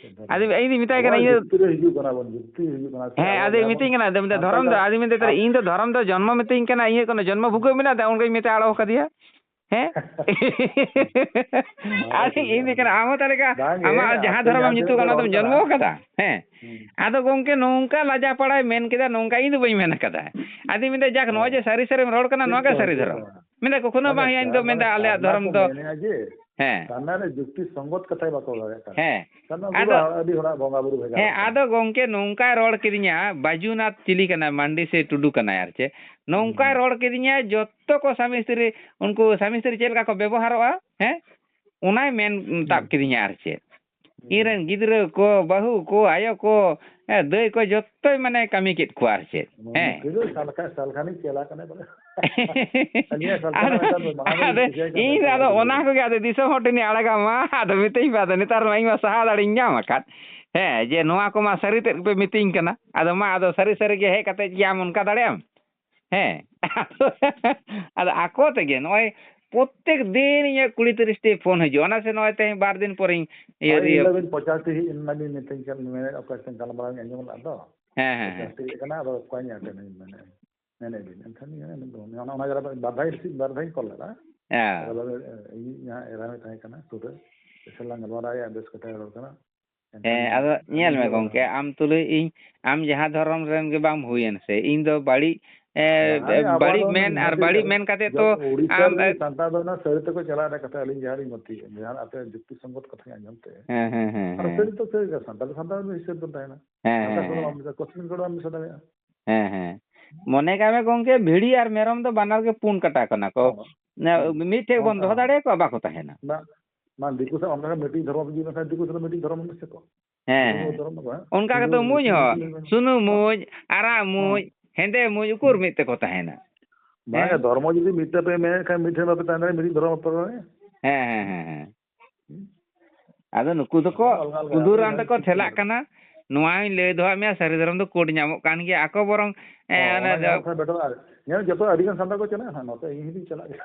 ᱟᱫᱚ ᱤᱧ ᱫᱩᱧ ᱢᱮᱛᱟᱭ ᱠᱟᱱᱟ, ᱟᱵᱚᱣᱟᱜ ᱤᱧ ᱫᱚ ᱡᱩᱠᱛᱤ ᱨᱮ ᱦᱤᱡᱩᱜ ᱠᱟᱱᱟ ᱵᱚᱱ, ᱡᱩᱠᱛᱤ ᱨᱮ ᱦᱤᱡᱩᱜ ᱠᱟᱱᱟ ᱥᱮ, ᱦᱮᱸ, ᱟᱵᱚ ᱟᱫᱚᱭ ᱡᱟᱦᱟᱸ ᱢᱤᱛᱟᱹᱧ ᱵᱚᱱ ᱠᱟᱱᱟ, ᱟᱫᱚ ᱢᱮᱱᱫᱟ, ᱥᱟᱱᱛᱟᱲ "ᱫᱷᱚᱨᱚᱢ ᱫᱚ", ᱡᱟᱦᱟᱸ ᱟᱫᱚᱭ ᱢᱮᱱᱫᱟ, ᱟᱵ- "ᱤᱧ ᱫᱚ ᱫᱷᱚᱨᱚᱢ ᱫᱚ ᱡᱚᱱᱢᱚ ᱢᱤᱛᱟᱹᱧ ᱠᱟᱱᱟ, ᱤᱧᱟᱹᱜ ᱠᱳᱱᱳ ᱡᱚᱱᱢᱚ ᱵᱷᱩᱜᱟᱹᱜ ᱢᱮᱱᱟᱜ ᱛᱟᱭᱟ?" ᱚᱱᱠᱟᱧ ᱢᱮᱛᱟ ᱟᱲᱟᱜ ᱠᱟᱫᱮᱭᱟ᱾ ᱦᱮᱸ? ᱦᱳᱭ, ᱟᱫᱚᱧ ᱴᱷᱤᱠ ᱤᱧ ᱜᱮᱭᱟ᱾ ᱫᱩᱧ ᱠᱟᱱᱟ, ᱟᱢ ᱦᱚᱸ ᱛᱟᱦᱞᱮ ᱠᱟ-, ᱵᱟᱝᱜᱮ, ᱟᱢᱟᱜ ᱡᱟᱦᱟᱸ ᱟᱯᱮ ᱫᱷᱚᱨᱚᱢᱮᱢ ᱡᱟᱦᱟᱸ ᱛᱤᱱᱟᱹᱜ ᱧᱩᱛᱩᱢ ᱯᱮ ᱠᱟᱱᱟ, ᱨᱚᱲ ᱚᱱᱟᱛᱮᱢ ᱠᱟᱱᱟ᱾ ᱡᱚᱱᱢᱚ ᱟᱠᱟᱫᱟ? ᱦᱮᱸ᱾ ᱦᱩᱸ᱾ ᱟᱫᱚ ᱜᱚᱝᱠᱮ, ᱱᱚᱝᱠᱟ ᱞᱟᱡᱟ ᱯᱟᱲᱟᱭ ᱢᱮᱱ ᱠᱮᱫᱟ, ᱱᱚᱝᱠᱟ ᱤᱧ ᱫᱚ ᱵᱟᱹᱧ ᱢᱮᱱ ᱟᱠᱟᱫᱟ᱾ ᱟᱫᱚᱧ ᱢᱮᱱᱫᱟ, "ᱡᱟᱠ, ᱱᱚᱜᱼᱚᱭ ᱦᱮᱸ᱾ ᱡᱮ ᱥᱟᱹᱨᱤ ᱥᱟᱹᱨᱤᱢ ᱨᱚᱲ ᱠᱟᱱᱟ, ᱪᱮᱫ ᱱᱚᱣᱟ ᱜᱮ ᱠᱚ ᱥᱟᱹᱨᱤ ᱦᱤᱡᱩᱜ ᱫᱷᱚᱨᱚᱢ᱾" ᱠᱟᱱᱟ? ᱢᱮᱱᱫᱟ, "ᱠᱚᱠᱷᱚᱱᱳ ᱵᱟᱝ ᱵᱟᱝᱜᱮ, ᱦᱩᱭᱩᱜᱼᱟ, ᱤᱧ ᱫᱚ ᱢᱮᱱᱫᱟ, ᱟᱞᱮᱭᱟᱜ ᱥᱟᱨᱱᱟ ᱫᱷᱚᱨᱚᱢ ᱠᱚ ᱫᱚ ᱢᱮᱱᱮᱜᱼᱟ ᱡᱮ, ᱦᱮᱸ᱾ ᱥᱟᱨᱱᱟ ᱨᱮ ᱡᱩᱠᱛᱤ ᱥᱚᱝᱜᱚᱛ ᱠᱟᱛᱷᱟ ᱜᱮ ᱵᱟᱠᱚ ᱨᱚᱲ ᱫᱟᱲᱮᱭᱟᱜ ᱠᱟᱱᱟ᱾ ᱦᱮᱸ᱾ ᱥᱟᱨᱱᱟ ᱟᱫᱚ ᱵᱚᱸᱜᱟ, ᱟᱹᱰᱤ ᱦᱚᱲᱟᱜ ᱵᱚᱸᱜᱟ ᱵᱩᱨᱩ ᱵᱷᱮᱜᱟᱨ ᱦᱮᱸ, ᱟᱠᱟᱱᱟ᱾ ᱟᱫᱚ ᱜᱚᱝᱠᱮ ᱱᱚᱝᱠᱟᱭ ᱨᱚᱲ ᱠᱤᱫᱤᱧᱟ, ᱵᱟᱹᱡᱩᱱᱟᱛᱷ ᱪᱤᱞᱤ ᱠᱟᱱᱟᱭ, ᱢᱟᱱᱰᱤ ᱥᱮ ᱴᱩᱰᱩ ᱠᱟᱱᱟᱭ ᱟᱨ ᱪᱮᱫ, ᱱᱚᱝᱠᱟᱭ ᱦᱩᱸ᱾ ᱨᱚᱲ ᱠᱤᱫᱤᱧᱟ, ᱡᱚᱛᱚ ᱠᱚ ᱥᱟᱢᱤ ᱥᱛᱨᱤ, ᱩᱱᱠᱩ ᱥᱟᱢᱤ ᱥᱛᱨᱤ ᱪᱮᱫ ᱞᱮᱠᱟ ᱠᱚ ᱵᱮᱵᱚᱦᱟᱨᱚᱜᱼᱟ, ᱦᱮᱸ, ᱚᱱᱟᱭ ᱢᱮᱱ ᱛᱟᱵ ᱦᱩᱸ᱾ ᱠᱤᱫᱤᱧᱟ ᱟᱨ ᱪᱮᱫ᱾ ᱦᱩᱸ᱾ ᱤᱧ ᱨᱮᱱ ᱜᱤᱫᱽᱨᱟᱹ ᱠᱚ, ᱵᱟᱹᱦᱩ ᱠᱚ, ᱟᱭᱳ ᱠᱚ, ᱦᱮᱸ, ᱫᱟᱹᱭ ᱠᱚ, ᱡᱚᱛᱚᱭ ᱢᱟᱱᱮ ᱠᱟᱹᱢᱤ ᱠᱮᱫ ᱠᱚᱣᱟ ᱟᱨ ᱪᱮᱫ᱾ ᱦᱮᱸ᱾ ᱱᱩᱠᱩ ᱫᱚ ᱥᱟᱞᱠᱷᱟ-, ᱥᱟᱞᱠᱷᱟᱱᱤ ᱪᱮᱞᱟ ᱠᱟᱱᱟᱭ ᱵᱚᱞᱮ᱾ ᱟᱹᱞᱤᱧᱟᱜ ᱥᱟᱞᱠᱷᱟᱱ ᱟᱫᱚ, ᱢᱮᱱᱠᱷᱟᱱ ᱫᱚ ᱢᱟᱲᱟᱝ ᱨᱮ ᱟᱫᱚ ᱠᱩᱥᱤᱭᱟᱭ ᱠᱟᱱ ᱤᱧ ᱫᱚ ᱛᱟᱦᱮᱸᱫ, ᱟᱫᱚ ᱚᱱᱟ ᱚᱱᱟ ᱠᱚᱜᱮ᱾ ᱠᱚᱜᱮ ᱟᱫᱚ ᱫᱤᱥᱚᱢ ᱦᱚᱲ ᱴᱷᱮᱱᱤᱧ ᱟᱲᱟᱜᱟ ᱢᱟ, ᱟᱫᱚ ᱢᱤᱛᱟᱹᱧ ᱯᱮ, ᱟᱫᱚ ᱱᱮᱛᱟᱨ ᱢᱟ ᱤᱧ ᱢᱟ ᱥᱟᱦᱟ ᱫᱟᱲᱮᱧ ᱧᱟᱢ ᱟᱠᱟᱫ᱾ ᱦᱮᱸ, ᱡᱮ ᱱᱚᱣᱟ ᱠᱚᱢᱟ ᱥᱟᱹᱨᱤ ᱛᱮᱫ ᱜᱮᱯᱮ ᱢᱤᱛᱟᱹᱧ ᱠᱟᱱᱟ᱾ ᱟᱫᱚ ᱢᱟ, ᱟᱫᱚ ᱥᱟᱹᱨᱤ ᱥᱟᱹᱨᱤ ᱜᱮ ᱦᱮᱡ ᱠᱟᱛᱮ ᱪᱮᱫ ᱟᱢ ᱚᱱᱠᱟ ᱫᱟᱲᱮᱭᱟᱜ ᱟᱢ? ᱦᱮᱸ᱾ ᱟᱫᱚ ᱟᱠᱚ ᱛᱮᱜᱮ ᱱᱚᱜᱼᱚᱭ ᱯᱨᱚᱛᱮᱠ ᱫᱤᱱ ᱤᱧᱟᱹᱜ ᱠᱩᱲᱤ ᱛᱤᱨᱤᱥ ᱴᱤ ᱯᱷᱳᱱ ᱦᱤᱡᱩᱜᱼᱟ᱾ ᱚᱱᱟ ᱥᱮ ᱱᱚᱜᱼᱚᱭ ᱛᱮᱦᱮᱧ ᱵᱟᱨ ᱫᱤᱱ ᱯᱚᱨᱮᱧ ᱤᱭᱟᱹ, ᱦᱳᱭ, ᱤᱭᱟᱹ ᱤᱧ ᱫᱚ ᱵᱤᱱ ᱯᱚᱸᱪᱟᱥ ᱴᱤ ᱦᱮᱡ ᱮᱱᱟ ᱵᱤᱱ ᱢᱤᱛᱟᱹᱧ ᱠᱟᱱ, ᱢᱮᱱᱮᱫ ᱚᱠᱚᱭ ᱥᱟᱶ ᱜᱟᱞᱢᱟᱨᱟᱣ ᱤᱧ ᱟᱸᱡᱚᱢ ᱞᱮᱫ ᱫᱚ᱾ ᱦᱮᱸ, ᱦᱮᱸ, ᱯᱚᱸᱪᱟᱥ ᱦᱮᱸ᱾ ᱴᱤ ᱦᱮᱡ ᱟᱠᱟᱱᱟ, ᱟᱫᱚ ᱚᱠᱚᱭ ᱧᱟᱢ ᱠᱟᱱᱟ ᱢᱮᱱᱮᱫ, ᱢᱮᱱᱮᱫ ᱵᱤᱱ᱾ ᱮᱱᱠᱷᱟᱱ ᱤᱧ ᱚᱱᱟ, ᱚᱱᱟ ᱡᱟᱭᱜᱟ ᱨᱮ ᱵᱟᱨ ᱫᱷᱟᱣ ᱨᱤᱥᱤᱵᱷ, ᱵᱟᱨ ᱫᱷᱟᱣ ᱤᱧ ᱠᱚᱞ ᱞᱮᱫᱟ᱾ ᱦᱮᱸ᱾ ᱟᱫᱚ ᱤᱧ ᱡᱟᱦᱟᱸ ᱮᱨᱟ ᱦᱚᱸᱭ ᱛᱟᱦᱮᱸ ᱠᱟᱱᱟ ᱥᱩᱨ ᱨᱮ, ᱮᱥᱮ ᱞᱟᱝ ᱜᱟᱞᱢᱟᱨᱟᱣ ᱮᱫᱟ, ᱵᱮᱥ ᱠᱟᱛᱷᱟᱭ ᱨᱚᱲ ᱠᱟᱱᱟ᱾ ᱮᱱᱠᱷᱟᱱ ᱦᱮᱸ, ᱟᱫᱚ ᱧᱮᱞ ᱤᱧ ᱢᱮ ᱫᱚ ᱜᱚᱝᱠᱮ, ᱟᱢ ᱛᱩᱞᱩᱡ ᱤᱧ, ᱟᱢ ᱡᱟᱦᱟᱸ ᱫᱷᱚᱨᱚᱢ ᱨᱮᱱ ᱜᱮ ᱵᱟᱢ ᱦᱩᱭᱮᱱ ᱥᱮ, ᱤᱧ ᱫᱚ ᱵᱟᱹᱲᱤᱡ, ᱮ, ᱵᱟᱝ, ᱟᱵᱚ ᱵᱟᱹᱲᱤᱡ ᱫᱚ ᱢᱮᱱ ᱟᱨ ᱢᱤᱫᱴᱮᱡ ᱵᱟᱹᱲᱤᱡ ᱡᱟᱹᱛ, ᱢᱮᱱ ᱠᱟᱛᱮ ᱡᱟᱹᱛ ᱛᱚ ᱩᱲᱤᱥᱥᱟ ᱟᱢ, ᱨᱮᱱ ᱮ, ᱥᱟᱱᱛᱟᱲ ᱫᱚ ᱚᱱᱟ ᱥᱟᱹᱨᱤ ᱛᱮᱠᱚ ᱪᱟᱞᱟᱜ ᱨᱮᱱᱟᱜ ᱠᱟᱛᱷᱟ ᱟᱹᱞᱤᱧ ᱡᱟᱦᱟᱸ ᱞᱤᱧ ᱢᱚᱛᱤᱭᱮᱫ, ᱡᱟᱦᱟᱸ ᱟᱯᱮ ᱡᱩᱠᱛᱤ ᱥᱚᱝᱜᱚᱛ ᱠᱟᱛᱷᱟᱧ ᱟᱸᱡᱚᱢ ᱛᱮ᱾ ᱦᱮᱸ, ᱦᱮᱸ, ᱦᱮᱸ, ᱟᱨ ᱦᱮᱸ᱾ ᱥᱟᱹᱨᱤ ᱫᱚ ᱥᱟᱹᱨᱤ ᱜᱮ, ᱥᱟᱱᱛᱟᱲ ᱫᱚ ᱥᱟᱱᱛᱟᱲ ᱨᱮᱱ ᱦᱤᱥᱟᱹᱵ ᱵᱚᱱ ᱛᱟᱦᱮᱱᱟ᱾ ᱦᱮᱸ, ᱥᱟᱱᱛᱟᱲ ᱦᱮᱸ, ᱠᱚᱫᱚ ᱦᱮᱸ, ᱵᱟᱢ ᱦᱮᱸ᱾ ᱢᱮᱥᱟ, ᱠᱚᱥᱢᱤᱱ ᱠᱚᱫᱚ ᱵᱟᱢ ᱢᱮᱥᱟ ᱫᱟᱲᱮᱭᱟᱜᱼᱟ᱾ ᱦᱮᱸ, ᱦᱮᱸ᱾ ᱢᱚᱱᱮ ᱠᱟᱜ ᱢᱮ ᱜᱚᱝᱠᱮ, ᱵᱷᱤᱲᱤ ᱟᱨ ᱢᱮᱨᱚᱢ ᱫᱚ ᱵᱟᱱᱟᱨ ᱜᱮ ᱯᱩᱱ ᱠᱟᱴᱟ ᱠᱟᱱᱟ ᱠᱚ᱾ ᱦᱚᱸ᱾ ᱱᱟ-, ᱦᱩᱸ᱾ ᱢᱤᱫ ᱴᱷᱮᱡ ᱵᱚᱱ ᱚᱱᱠᱟ ᱫᱚᱦᱚ ᱦᱚᱸ᱾ ᱫᱟᱲᱮᱭᱟᱠᱚᱣᱟ, ᱵᱟᱠᱚ ᱛᱟᱦᱮᱱᱟ᱾ ᱵᱟᱝ, ᱵᱟᱝ, ᱫᱤᱠᱩ ᱥᱟᱶ ᱚᱱᱠᱟ ᱜᱮ ᱢᱤᱫᱴᱤᱡ ᱫᱷᱚᱨᱚᱢ ᱦᱤᱡᱩᱜ ᱞᱮᱱᱠᱷᱟᱱ ᱫᱤᱠᱩ ᱥᱟᱶ ᱫᱚ ᱢᱤᱫᱴᱤᱡ ᱫᱷᱚᱨᱚᱢ ᱢᱮᱥᱟ ᱠᱚ᱾ ᱦᱮᱸ, ᱫᱤᱠᱩ ᱦᱮᱸ᱾ ᱫᱷᱚᱨᱚᱢ ᱫᱚ ᱵᱟᱝ᱾ ᱚᱱᱠᱟ ᱠᱟᱛᱮ ᱥᱩᱫᱷᱩ ᱢᱩᱸᱡ ᱦᱚᱸ, ᱦᱤᱱᱫᱩ ᱥᱩᱱᱩᱢ ᱦᱚᱸ᱾ ᱢᱩᱸᱡ, ᱟᱨᱟᱜ ᱦᱚᱸ᱾ ᱢᱩᱸᱡ, ᱦᱮᱸᱫᱮ ᱢᱩᱸᱡ, ᱩᱠᱩᱨ ᱢᱤᱫ ᱛᱮᱠᱚ ᱛᱟᱦᱮᱱᱟ᱾ ᱵᱟᱝ, ᱦᱮᱸ? ᱫᱷᱚᱨᱢᱚ ᱡᱩᱫᱤ ᱢᱤᱫᱴᱮᱱ ᱯᱮ ᱢᱮᱱᱮᱫ ᱠᱷᱟᱱ ᱢᱤᱫ ᱴᱷᱮᱱ ᱵᱟᱯᱮ ᱛᱟᱦᱮᱸ ᱫᱟᱲᱮᱭᱟᱜᱼᱟ, ᱢᱤᱫᱴᱤᱡ ᱫᱷᱚᱨᱚᱢ ᱵᱟᱯᱮ ᱨᱚᱲᱟ᱾ ᱦᱮᱸ, ᱦᱮᱸ, ᱦᱮᱸ, ᱦᱮᱸ᱾ ᱦᱩᱸ᱾ ᱟᱫᱚ ᱱᱩᱠᱩ ᱫᱚᱠᱚ ᱟᱞᱜᱟ ᱟᱞᱜᱟ ᱠᱩᱫᱩᱨᱟᱢ ᱟᱹᱰᱤᱜᱟᱱ ᱛᱮᱠᱚ ᱠᱤᱪᱷᱩ ᱴᱷᱮᱞᱟᱜ ᱢᱮᱱᱟᱜᱼᱟ᱾ ᱠᱟᱱᱟ᱾ ᱱᱚᱣᱟᱧ ᱞᱟᱹᱭ ᱫᱚᱦᱚ ᱟᱫ ᱢᱮᱭᱟ, ᱥᱟᱹᱨᱤ ᱫᱷᱚᱨᱚᱢ ᱫᱚ ᱠᱳᱰ ᱧᱟᱢᱚᱜ ᱠᱟᱱ ᱜᱮᱭᱟ᱾ ᱟᱠᱚ ᱵᱚᱨᱚᱝ, ᱮ, ᱦᱚᱸ, ᱚᱱᱟ ᱚᱱᱟ ᱫᱚ ᱧᱟᱢ ᱠᱷᱟᱱ ᱵᱮᱴᱟᱨ᱾ ᱟᱨ ᱧᱮᱞ, ᱡᱚᱛᱚ ᱟᱹᱰᱤᱜᱟᱱ ᱥᱟᱱᱛᱟᱲ ᱠᱚ ᱪᱟᱞᱟᱜᱼᱟ ᱦᱟᱸᱜ, ᱱᱚᱛᱮ ᱤᱧ ᱦᱚᱸᱧ ᱪᱟᱞᱟᱜ ᱜᱮᱭᱟ᱾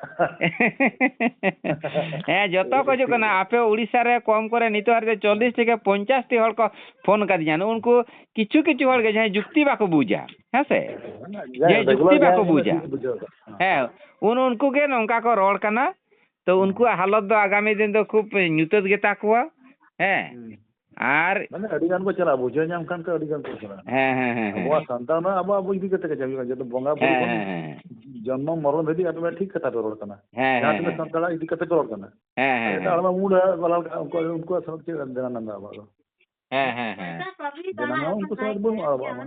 ᱦᱮᱸ, ᱡᱚᱛᱚ ᱠᱚ ᱦᱤᱡᱩᱜ ᱠᱟᱱᱟ᱾ ᱟᱯᱮ ᱳᱰᱤᱥᱟ ᱨᱮ ᱠᱚᱢ ᱠᱚᱨᱮ ᱱᱤᱛᱚᱜ ᱦᱟᱹᱨᱤᱡ ᱛᱮ ᱪᱚᱞᱞᱤᱥ ᱛᱷᱮᱠᱮ ᱯᱚᱧᱪᱟᱥ ᱴᱤ ᱦᱚᱲ ᱠᱚ ᱯᱷᱳᱱ ᱠᱟᱫᱤᱧᱟ᱾ ᱱᱩᱜᱼᱩ ᱱᱩᱠᱩ ᱠᱤᱪᱷᱩ ᱠᱤᱪᱷᱩ ᱦᱚᱲ ᱜᱮ ᱡᱟᱦᱟᱸᱭ ᱡᱩᱠᱛᱤ ᱵᱟᱠᱚ ᱵᱩᱡᱟ, ᱦᱮᱸ ᱥᱮ? ᱡᱟᱦᱟᱸᱭ ᱡᱟᱦᱟᱸᱭ ᱡᱩᱠᱛᱤ ᱨᱮᱜᱩᱞᱟᱨ ᱵᱟᱠᱚ ᱡᱟᱦᱟᱸᱭ ᱵᱩᱡᱟ᱾ ᱵᱩᱡᱷᱟᱹᱣ ᱠᱟᱜ᱾ ᱦᱮᱸ᱾ ᱦᱮᱸ, ᱩᱱ ᱩᱱᱠᱩ ᱜᱮ ᱱᱚᱝᱠᱟ ᱠᱚ ᱨᱚᱲ ᱠᱟᱱᱟ᱾ ᱛᱚ, ᱦᱩᱸ᱾ ᱩᱱᱠᱩᱣᱟᱜ ᱦᱟᱞᱚᱛ ᱫᱚ ᱟᱜᱟᱢᱤ ᱫᱤᱱ ᱫᱚ ᱠᱷᱩᱵ ᱧᱩᱛᱟᱹᱛ ᱜᱮᱛᱟ ᱠᱚᱣᱟ᱾ ᱦᱮᱸ᱾ ᱦᱩᱸ᱾ ᱟᱨ ᱢᱟᱱᱮ ᱟᱹᱰᱤ ᱜᱟᱱ ᱠᱚ ᱪᱟᱞᱟᱜᱼᱟ, ᱵᱩᱡᱷᱟᱹᱣ ᱧᱟᱢ ᱠᱷᱟᱱ ᱠᱚ ᱟᱹᱰᱤ ᱜᱟᱱ ᱠᱚ ᱪᱟᱞᱟᱜᱼᱟ᱾ ᱦᱮᱸ, ᱦᱮᱸ, ᱦᱮᱸ, ᱦᱮᱸ᱾ ᱟᱵᱚᱣᱟᱜ ᱥᱟᱱᱛᱟᱲ ᱢᱟ ᱟᱵᱚ, ᱟᱵᱚ ᱤᱫᱤ ᱠᱟᱛᱮ ᱜᱮ ᱪᱟᱞᱟᱜᱼᱟ, ᱡᱚᱛᱚ ᱵᱚᱸᱜᱟ ᱵᱩᱨᱩ ᱦᱮᱸ, ᱵᱚᱱ ᱦᱮᱸ, ᱦᱮᱸ, ᱦᱮᱸ᱾ ᱡᱚᱱᱢᱚ ᱢᱚᱨᱚᱱ ᱫᱷᱟᱹᱵᱤᱡ ᱟᱯᱮ ᱢᱟ ᱴᱷᱤᱠ ᱠᱟᱛᱷᱟ ᱯᱮ ᱨᱚᱲ ᱠᱟᱱᱟ᱾ ᱦᱮᱸ, ᱡᱟᱦᱟᱸ ᱦᱮᱸ, ᱛᱤᱱᱟᱹᱜ ᱦᱮᱸ᱾ ᱥᱟᱱᱛᱟᱲᱟᱜ ᱤᱫᱤ ᱠᱟᱛᱮ ᱯᱮ ᱨᱚᱲ ᱠᱟᱱᱟ᱾ ᱦᱮᱸ, ᱦᱮᱸ, ᱮᱴᱟᱜ ᱦᱮᱸ᱾ ᱦᱚᱲ ᱢᱟ ᱢᱩᱰ ᱵᱟᱞᱟ ᱞᱮᱠᱟ, ᱩᱱᱠᱩ, ᱩᱱᱠᱩᱣᱟᱜ ᱥᱟᱵᱡᱮᱠᱴ ᱫᱮᱱᱟ ᱱᱟᱢ ᱫᱚ ᱟᱵᱚᱣᱟᱜ ᱫᱚ᱾ ᱦᱮᱸ, ᱦᱮᱸ, ᱦᱮᱸ᱾ ᱫᱮᱱᱟ ᱱᱟᱢ ᱩᱱᱠᱩ ᱥᱚᱢᱟᱡᱽ ᱵᱟᱹᱱᱩᱜᱼᱟ ᱟᱵᱚᱣᱟᱜ ᱢᱟ᱾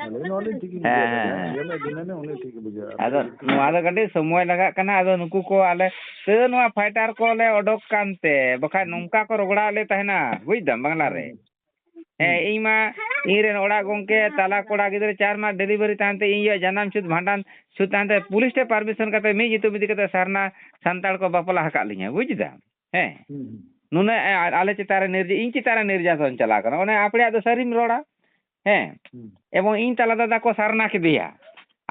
ᱟᱹᱞᱤᱧ ᱱᱚᱣᱟ ᱞᱤᱧ ᱴᱷᱤᱠ ᱞᱤᱧ ᱦᱮᱸ, ᱵᱩᱡᱷᱟᱹᱣᱟ, ᱦᱮᱸ, ᱦᱮᱸ᱾ ᱡᱮ ᱢᱮᱱᱮ ᱩᱱᱤ ᱴᱷᱤᱠ ᱵᱩᱡᱷᱟᱹᱣᱟ᱾ ᱟᱫᱚ ᱱᱚᱣᱟ ᱫᱚ ᱠᱟᱹᱴᱤᱡ ᱥᱚᱢᱚᱭ ᱞᱟᱜᱟᱜ ᱠᱟᱱᱟ᱾ ᱟᱫᱚ ᱱᱩᱠᱩ ᱠᱚ ᱟᱞᱮ ᱛᱟᱹᱣ ᱱᱚᱣᱟ ᱯᱷᱟᱭᱴᱟᱨ ᱠᱚᱞᱮ ᱚᱰᱚᱠ ᱠᱟᱱᱛᱮ, ᱵᱟᱠᱷᱟᱡ ᱱᱚᱝᱠᱟ ᱠᱚ ᱨᱚᱜᱽᱲᱟᱣ ᱞᱮ ᱛᱟᱦᱮᱱᱟ, ᱵᱩᱡᱽ ᱫᱟᱢ, ᱵᱟᱝᱞᱟ ᱨᱮ᱾ ᱦᱩᱸ᱾ ᱦᱮᱸ, ᱦᱩᱸ᱾ ᱤᱧ ᱢᱟ ᱤᱧ ᱨᱮᱱ ᱚᱲᱟᱜ ᱜᱚᱝᱠᱮ, ᱛᱟᱞᱟ ᱠᱚᱲᱟ ᱜᱤᱫᱽᱨᱟᱹ ᱪᱟᱨ ᱢᱟᱥ ᱰᱮᱞᱤᱵᱷᱟᱨᱤ ᱛᱟᱦᱮᱱ ᱛᱮ, ᱤᱧ ᱭᱟᱜ ᱡᱟᱱᱟᱢ ᱪᱷᱩᱛ, ᱵᱷᱟᱸᱰᱟᱱ ᱪᱷᱩᱛ ᱛᱟᱦᱮᱱ ᱛᱮ, ᱯᱩᱞᱤᱥ ᱴᱷᱮᱱ ᱯᱟᱨᱢᱤᱥᱚᱱ ᱠᱟᱛᱮ ᱢᱤᱫ ᱧᱩᱛᱩᱢ ᱤᱫᱤ ᱠᱟᱛᱮ ᱥᱟᱨᱱᱟ ᱥᱟᱱᱛᱟᱲ ᱠᱚ ᱵᱟᱯᱞᱟ ᱟᱠᱟᱫ ᱞᱤᱧᱟ, ᱵᱩᱡᱽ ᱫᱟᱢ? ᱦᱮᱸ᱾ ᱦᱩᱸ, ᱦᱩᱸ᱾ ᱱᱩᱱᱟᱹᱜ ᱮ-, ᱟᱞᱮ ᱪᱮᱛᱟᱱ ᱨᱮ ᱱᱤᱨᱡᱟ-, ᱤᱧ ᱪᱮᱛᱟᱱ ᱨᱮ ᱱᱤᱨᱡᱟᱥᱚᱱ ᱪᱟᱞᱟᱣ ᱠᱟᱱᱟ᱾ ᱚᱱᱮ ᱟᱯᱲᱮᱭᱟᱜ ᱫᱚ ᱥᱟᱹᱨᱤᱢ ᱨᱚᱲᱟ᱾ ᱦᱮᱸ᱾ ᱦᱩᱸ᱾ ᱮᱵᱚᱝ ᱤᱧ ᱛᱟᱞᱟ ᱫᱟᱫᱟ ᱠᱚ ᱥᱟᱨᱱᱟ ᱠᱮᱫᱮᱭᱟ᱾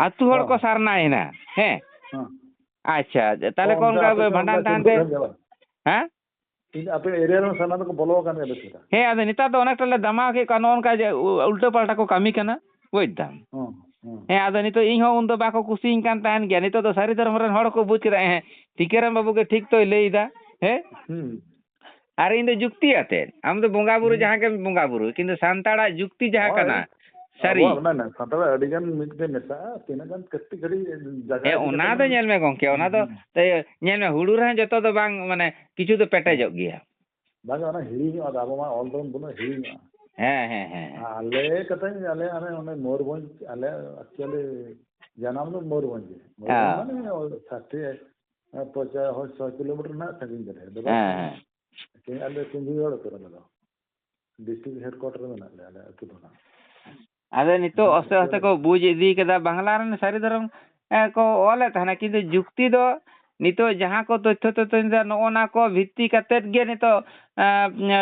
ᱟᱹᱛᱩ ᱦᱚᱲ ᱦᱚᱸ᱾ ᱠᱚ ᱥᱟᱨᱱᱟᱭᱮᱱᱟ᱾ ᱦᱮᱸ᱾ ᱦᱚᱸ᱾ ᱟᱪᱪᱷᱟ, ᱛᱟᱦᱞᱮ ᱦᱚᱸ, ᱠᱚ ᱚᱱᱠᱟ ᱚᱱᱠᱟ ᱟᱯᱮ ᱚᱱᱠᱟ ᱵᱷᱟᱸᱰᱟᱱ ᱚᱱᱠᱟ ᱛᱟᱦᱮᱱ ᱛᱮ, ᱪᱤᱱᱛᱟᱹ ᱵᱷᱟᱵᱽᱱᱟ ᱵᱟᱝ? ᱦᱮᱸ? ᱤᱧ ᱟᱯᱮ ᱮᱨᱤᱭᱟ ᱨᱮᱱ ᱥᱟᱨᱱᱟ ᱫᱚᱠᱚ ᱵᱚᱞᱚ ᱟᱠᱟᱱ ᱜᱮᱭᱟ ᱵᱮᱥ ᱞᱮᱠᱟ᱾ ᱦᱮᱸ, ᱟᱫᱚ ᱱᱮᱛᱟᱨ ᱫᱚ ᱚᱱᱮᱠᱴᱟ ᱞᱮ ᱫᱟᱢᱟᱣ ᱠᱮᱫ ᱠᱚᱣᱟ, ᱱᱚᱜᱼᱚ ᱱᱚᱝᱠᱟ ᱡᱮ ᱩ-, ᱩᱞᱴᱟᱹ ᱯᱟᱞᱴᱟ ᱠᱚ ᱠᱟᱹᱢᱤ ᱠᱟᱱᱟ, ᱵᱩᱡᱽ ᱫᱟᱢ? ᱦᱚᱸ, ᱦᱚᱸ᱾ ᱦᱮᱸ, ᱟᱫᱚ ᱱᱤᱛᱚᱜ ᱤᱧ ᱦᱚᱸ ᱩᱱᱫᱚ ᱵᱟᱠᱚ ᱠᱩᱥᱤᱭᱟᱹᱧ ᱠᱟᱱ ᱛᱟᱦᱮᱱ ᱜᱮᱭᱟ, ᱱᱤᱛᱚᱜ ᱫᱚ ᱥᱟᱹᱨᱤ ᱫᱷᱚᱨᱚᱢ ᱨᱮᱱ ᱦᱚᱲ ᱠᱚ ᱵᱩᱡᱽ ᱠᱮᱫᱟ, ᱦᱮᱸ, ᱴᱤᱠᱟᱹᱨᱟᱢ ᱵᱟᱹᱵᱩ ᱜᱮ ᱴᱷᱤᱠ ᱛᱚᱭ ᱞᱟᱹᱭ ᱮᱫᱟ, ᱦᱮᱸ? ᱦᱩᱸ᱾ ᱟᱨ ᱤᱧ ᱫᱚ ᱡᱩᱠᱛᱤ ᱟᱛᱮᱫ, ᱟᱢ ᱫᱚ ᱵᱚᱸᱜᱟ ᱵᱩᱨᱩ ᱦᱩᱸ᱾ ᱡᱟᱦᱟᱸ ᱜᱮᱢ ᱵᱚᱸᱜᱟ ᱵᱩᱨᱩ, ᱠᱤᱱᱛᱩ ᱥᱟᱱᱛᱟᱲᱟᱜ ᱡᱩᱠᱛᱤ ᱡᱟᱦᱟᱸ ᱦᱳᱭ, ᱠᱟᱱᱟ, ᱥᱟᱹᱨᱤ᱾ ᱟᱵᱚᱣᱟᱜ ᱚᱱᱟ ᱱᱟ-, ᱥᱟᱱᱛᱟᱲᱟᱜ ᱟᱹᱰᱤ ᱜᱟᱱ ᱢᱤᱫ ᱜᱮ ᱢᱮᱥᱟᱜᱼᱟ, ᱛᱤᱱᱟᱹᱜ ᱜᱟᱱ ᱠᱟᱹᱴᱤᱡ ᱠᱟᱹᱴᱤᱡ ᱡᱟᱭᱜᱟ ᱦᱮᱸ, ᱤᱫᱤ ᱚᱱᱟ ᱠᱟᱛᱮ ᱫᱚ ᱢᱟ᱾ ᱧᱮᱞ ᱢᱮ ᱜᱚᱝᱠᱮ, ᱚᱱᱟ ᱦᱩᱸ, ᱫᱚ, ᱦᱩᱸ᱾ ᱮ, ᱧᱮᱞ ᱢᱮ, ᱦᱩᱲᱩ ᱨᱮᱦᱚᱸ ᱡᱚᱛᱚ ᱫᱚ ᱵᱟᱝ, ᱢᱟᱱᱮ, ᱠᱤᱪᱷᱩ ᱫᱚ ᱦᱮᱸ᱾ ᱯᱮᱴᱮᱡᱚᱜ ᱜᱮᱭᱟ᱾ ᱵᱟᱝ, ᱚᱱᱟ ᱦᱤᱲᱤᱧᱚᱜᱼᱟ, ᱟᱫᱚ ᱟᱵᱚ ᱢᱟ ᱚᱞ ᱛᱟᱵᱚᱱ ᱵᱟᱹᱱᱩᱜᱼᱟ, ᱦᱤᱲᱤᱧᱚᱜᱼᱟ᱾ ᱦᱮᱸ, ᱦᱮᱸ, ᱦᱮᱸ, ᱦᱮᱸ᱾ ᱟᱞᱮ ᱠᱟᱛᱷᱟᱧ, ᱟᱞᱮ ᱚᱱᱮ, ᱚᱱᱮ ᱢᱚᱭᱩᱨᱵᱷᱚᱸᱡᱽ, ᱟᱞᱮ actually ᱡᱟᱱᱟᱢ ᱫᱚ ᱢᱚᱭᱩᱨᱵᱷᱚᱸᱡᱽ ᱜᱮ᱾ ᱢᱚᱭᱩᱨᱵᱷᱚᱸᱡᱽ ᱦᱮᱸ᱾ ᱢᱟᱱᱮ ᱳᱭ ᱥᱟᱴ, ᱯᱚᱧᱪᱟᱥ, ᱦᱳᱭ, ᱥᱚᱭ ᱠᱤᱞᱳᱢᱤᱴᱟᱨ ᱨᱮᱱᱟᱜ ᱥᱟᱺᱜᱤᱧ ᱨᱮ᱾ ᱟᱫᱚ ᱦᱮᱸ, ᱵᱟᱝ, ᱦᱮᱸ᱾ ᱟᱞᱮ ᱥᱤᱸᱫᱷᱤ ᱦᱚᱲ ᱩᱛᱟᱹᱨ ᱟᱞᱮ ᱫᱚ᱾ ᱰᱤᱥᱴᱨᱤᱠᱴ ᱦᱮᱰᱠᱩᱣᱟᱴᱟᱨ ᱨᱮ ᱢᱮᱱᱟᱜ ᱞᱮᱭᱟ, ᱟᱞᱮ ᱟᱹᱛᱩ ᱫᱚ ᱱᱟᱜ᱾ ᱟᱫᱚ ᱱᱤᱛᱚᱜ ᱟᱫᱚ ᱟᱥᱛᱮ ᱟᱥᱛᱮ ᱠᱚ ᱵᱩᱡᱽ ᱤᱫᱤ ᱠᱮᱫᱟ, ᱵᱟᱝᱞᱟ ᱨᱮᱱ ᱥᱟᱹᱨᱤ ᱫᱷᱚᱨᱚᱢ, ᱮ, ᱠᱚ ᱚᱞᱮᱫ ᱛᱟᱦᱮᱱᱟ, ᱠᱤᱱᱛᱩ ᱡᱩᱠᱛᱤ ᱫᱚ ᱱᱤᱛᱚᱜ ᱡᱟᱦᱟᱸ ᱠᱚ ᱛᱚᱛᱛᱷᱚ ᱛᱚᱛᱛᱷᱚ ᱱᱚᱜᱼᱚ ᱱᱟ ᱠᱚ ᱵᱷᱤᱛᱛᱤ ᱠᱟᱛᱮᱫ ᱜᱮ ᱱᱤᱛᱚᱜ, ᱮ, ᱮ,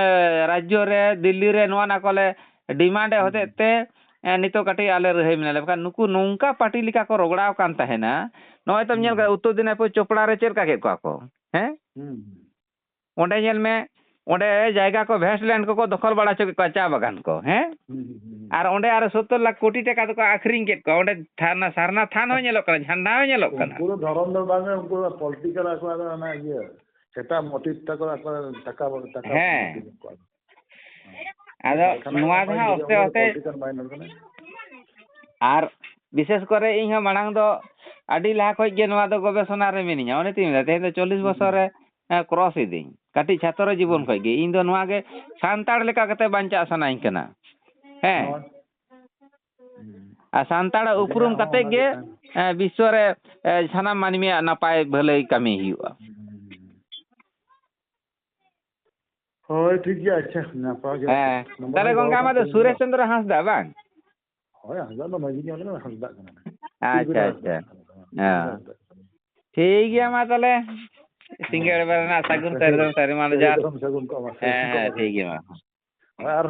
ᱨᱟᱡᱽᱡᱚ ᱨᱮ, ᱫᱤᱞᱞᱤ ᱨᱮ ᱱᱚᱣᱟ ᱱᱟ ᱠᱚᱞᱮ ᱰᱤᱢᱟᱱᱰ ᱮᱫ ᱦᱩᱸ᱾ ᱦᱚᱛᱮᱡ ᱛᱮ, ᱮ, ᱱᱤᱛᱚᱜ ᱠᱟᱹᱴᱤᱡ ᱟᱞᱮ ᱨᱤᱦᱟᱹᱭ ᱢᱮᱱᱟᱜ ᱞᱮᱭᱟ᱾ ᱵᱟᱠᱷᱟᱱ ᱱᱩᱠᱩ ᱱᱚᱝᱠᱟ ᱯᱟᱹᱴᱤ ᱞᱮᱠᱟ ᱠᱚ ᱨᱚᱜᱽᱲᱟᱣ ᱠᱟᱱ ᱛᱟᱦᱮᱱᱟ᱾ ᱱᱚᱜᱼᱚᱭ ᱛᱚᱢ ᱧᱮᱞ ᱦᱩᱸ᱾ ᱠᱟᱫᱟ, ᱩᱛᱛᱚᱨ ᱫᱤᱱᱟᱡᱽᱯᱩᱨ ᱪᱳᱯᱲᱟ ᱨᱮ ᱪᱮᱫ ᱞᱮᱠᱟ ᱠᱮᱫ ᱠᱚᱣᱟ ᱠᱚ? ᱦᱮᱸ? ᱦᱩᱸ᱾ ᱚᱸᱰᱮ ᱧᱮᱞ ᱢᱮ, ᱚᱸᱰᱮ ᱡᱟᱭᱜᱟ ᱠᱚ ᱵᱷᱮᱥᱴ ᱞᱮᱱᱰ ᱠᱚᱠᱚ ᱫᱚᱠᱷᱚᱞ ᱵᱟᱲᱟ ᱦᱚᱪᱚ ᱠᱮᱫ ᱠᱚᱣᱟ, ᱪᱟ ᱵᱟᱜᱟᱱ ᱠᱚ, ᱦᱮᱸ? ᱦᱩᱸ, ᱦᱩᱸ, ᱦᱩᱸ, ᱦᱩᱸ᱾ ᱟᱨ ᱚᱸᱰᱮ ᱟᱨᱚ ᱥᱚᱛᱛᱚᱨ ᱞᱟᱠᱷ ᱠᱳᱴᱤ ᱴᱟᱠᱟ ᱫᱚᱠᱚ ᱟᱠᱷᱨᱤᱧ ᱠᱮᱫ ᱠᱚᱣᱟ᱾ ᱚᱸᱰᱮ ᱛᱷᱟᱱᱟ, ᱥᱟᱨᱱᱟ ᱛᱷᱟᱱ ᱦᱚᱸ ᱧᱮᱞᱚᱜ ᱠᱟᱱᱟ, ᱡᱷᱟᱱᱰᱟ ᱦᱚᱸ ᱧᱮᱞᱚᱜ ᱠᱟᱱᱟ᱾ ᱩᱱᱠᱩ ᱫᱚ ᱫᱷᱚᱨᱚᱢ ᱫᱚ ᱵᱟᱝ, ᱩᱱᱠᱩ ᱫᱚ ᱯᱚᱞᱤᱴᱤᱠᱟᱞ ᱟᱠᱚᱣᱟᱜ ᱫᱚ ᱚᱱᱟ ᱤᱭᱟᱹ, ᱥᱮᱛᱟ ᱢᱚᱴᱤᱵᱷ ᱛᱟᱠᱚ, ᱟᱠᱚ ᱴᱟᱠᱟ, ᱴᱟᱠᱟ ᱦᱮᱸ᱾ ᱢᱚᱴᱤᱵᱷ ᱟᱠᱚᱣᱟᱜ ᱫᱚ᱾ ᱟᱫᱚ ᱡᱷᱟᱲᱠᱷᱚᱸᱰ ᱱᱚᱣᱟ ᱨᱮᱱᱟᱜ ᱫᱚ ᱦᱟᱸᱜ ᱢᱟᱹᱡᱷᱤ ᱟᱥᱛᱮ ᱵᱟᱵᱟ ᱫᱚ ᱟᱥᱛᱮ ᱯᱚᱞᱤᱴᱤᱠᱟᱞ ᱢᱟᱭᱤᱱᱰ ᱦᱚᱲ ᱠᱟᱱᱟᱭ᱾ ᱟᱨ ᱵᱤᱥᱮᱥ ᱠᱚᱨᱮ ᱤᱧ ᱦᱚᱸ ᱢᱟᱲᱟᱝ ᱫᱚ ᱟᱹᱰᱤ ᱞᱟᱦᱟ ᱠᱷᱚᱡ ᱜᱮ ᱱᱚᱣᱟ ᱫᱚ ᱜᱚᱵᱮᱥᱚᱱᱟ ᱨᱮ ᱢᱤᱱᱟᱹᱧᱟ᱾ ᱚᱱᱮ ᱛᱤᱧ ᱢᱮᱱᱫᱟ, ᱛᱮᱦᱮᱧ ᱫᱚ ᱪᱚᱞᱞᱤᱥ ᱵᱚᱪᱷᱚᱨ ᱨᱮ ᱠᱨᱚᱥ ᱤᱫᱟᱹᱧ, ᱠᱟᱹᱴᱤᱡ ᱪᱷᱟᱛᱨᱚ ᱡᱤᱵᱚᱱ ᱠᱷᱚᱡ ᱜᱮ᱾ ᱤᱧ ᱫᱚ ᱱᱚᱣᱟ ᱜᱮ ᱥᱟᱱᱛᱟᱲ ᱞᱮᱠᱟ ᱠᱟᱛᱮ ᱵᱟᱧᱪᱟᱜ ᱥᱟᱱᱟᱧ ᱠᱟᱱᱟ᱾ ᱦᱮᱸ᱾ ᱟᱨ ᱥᱟᱱᱛᱟᱲᱟᱜ ᱩᱯᱨᱩᱢ ᱠᱟᱛᱮ ᱜᱮ ᱵᱤᱥᱥᱚ ᱨᱮ ᱥᱟᱱᱟᱢ ᱢᱟᱹᱱᱢᱤᱭᱟᱜ ᱱᱟᱯᱟᱭ ᱵᱷᱟᱹᱞᱟᱹᱭ ᱠᱟᱹᱢᱤ ᱦᱩᱭᱩᱜᱼᱟ᱾ ᱦᱳᱭ, ᱴᱷᱤᱠ ᱜᱮᱭᱟ᱾ ᱟᱪᱪᱷᱟ, ᱱᱟᱯᱟᱭ ᱜᱮ᱾ ᱦᱮᱸ᱾ ᱛᱟᱦᱚᱞᱮ ᱜᱚᱝᱠᱮ, ᱟᱢᱟᱜ ᱫᱚ ᱥᱩᱨᱮᱥ ᱪᱚᱱᱫᱨᱚ ᱦᱟᱸᱥᱫᱟ ᱵᱟᱝ? ᱦᱳᱭ, ᱦᱟᱸᱥᱫᱟ ᱫᱚ ᱢᱟᱹᱡᱷᱤ ᱧᱚᱜ ᱞᱮᱱᱟ, ᱦᱟᱸᱥᱫᱟᱜ ᱠᱟᱱᱟ᱾ ᱟᱪᱪᱷᱟ, ᱟᱪᱪᱷᱟ᱾ ᱦᱮᱸ᱾ ᱴᱷᱤᱠ ᱜᱮᱭᱟ, ᱢᱟ ᱛᱟᱦᱚᱞᱮ ᱥᱤᱸᱜᱟᱹᱲ ᱵᱮᱲᱟ ᱨᱮᱱᱟᱜ ᱥᱟᱹᱜᱩᱱ ᱥᱟᱹᱨᱤ ᱥᱟᱹᱨᱤ ᱢᱟ ᱡᱚᱦᱟᱨ᱾ ᱥᱟᱹᱜᱩᱱ ᱠᱚᱜ ᱢᱟ, ᱦᱮᱸ, ᱦᱮᱸ, ᱴᱷᱤᱠ ᱜᱮᱭᱟ, ᱢᱟ᱾ ᱟᱨ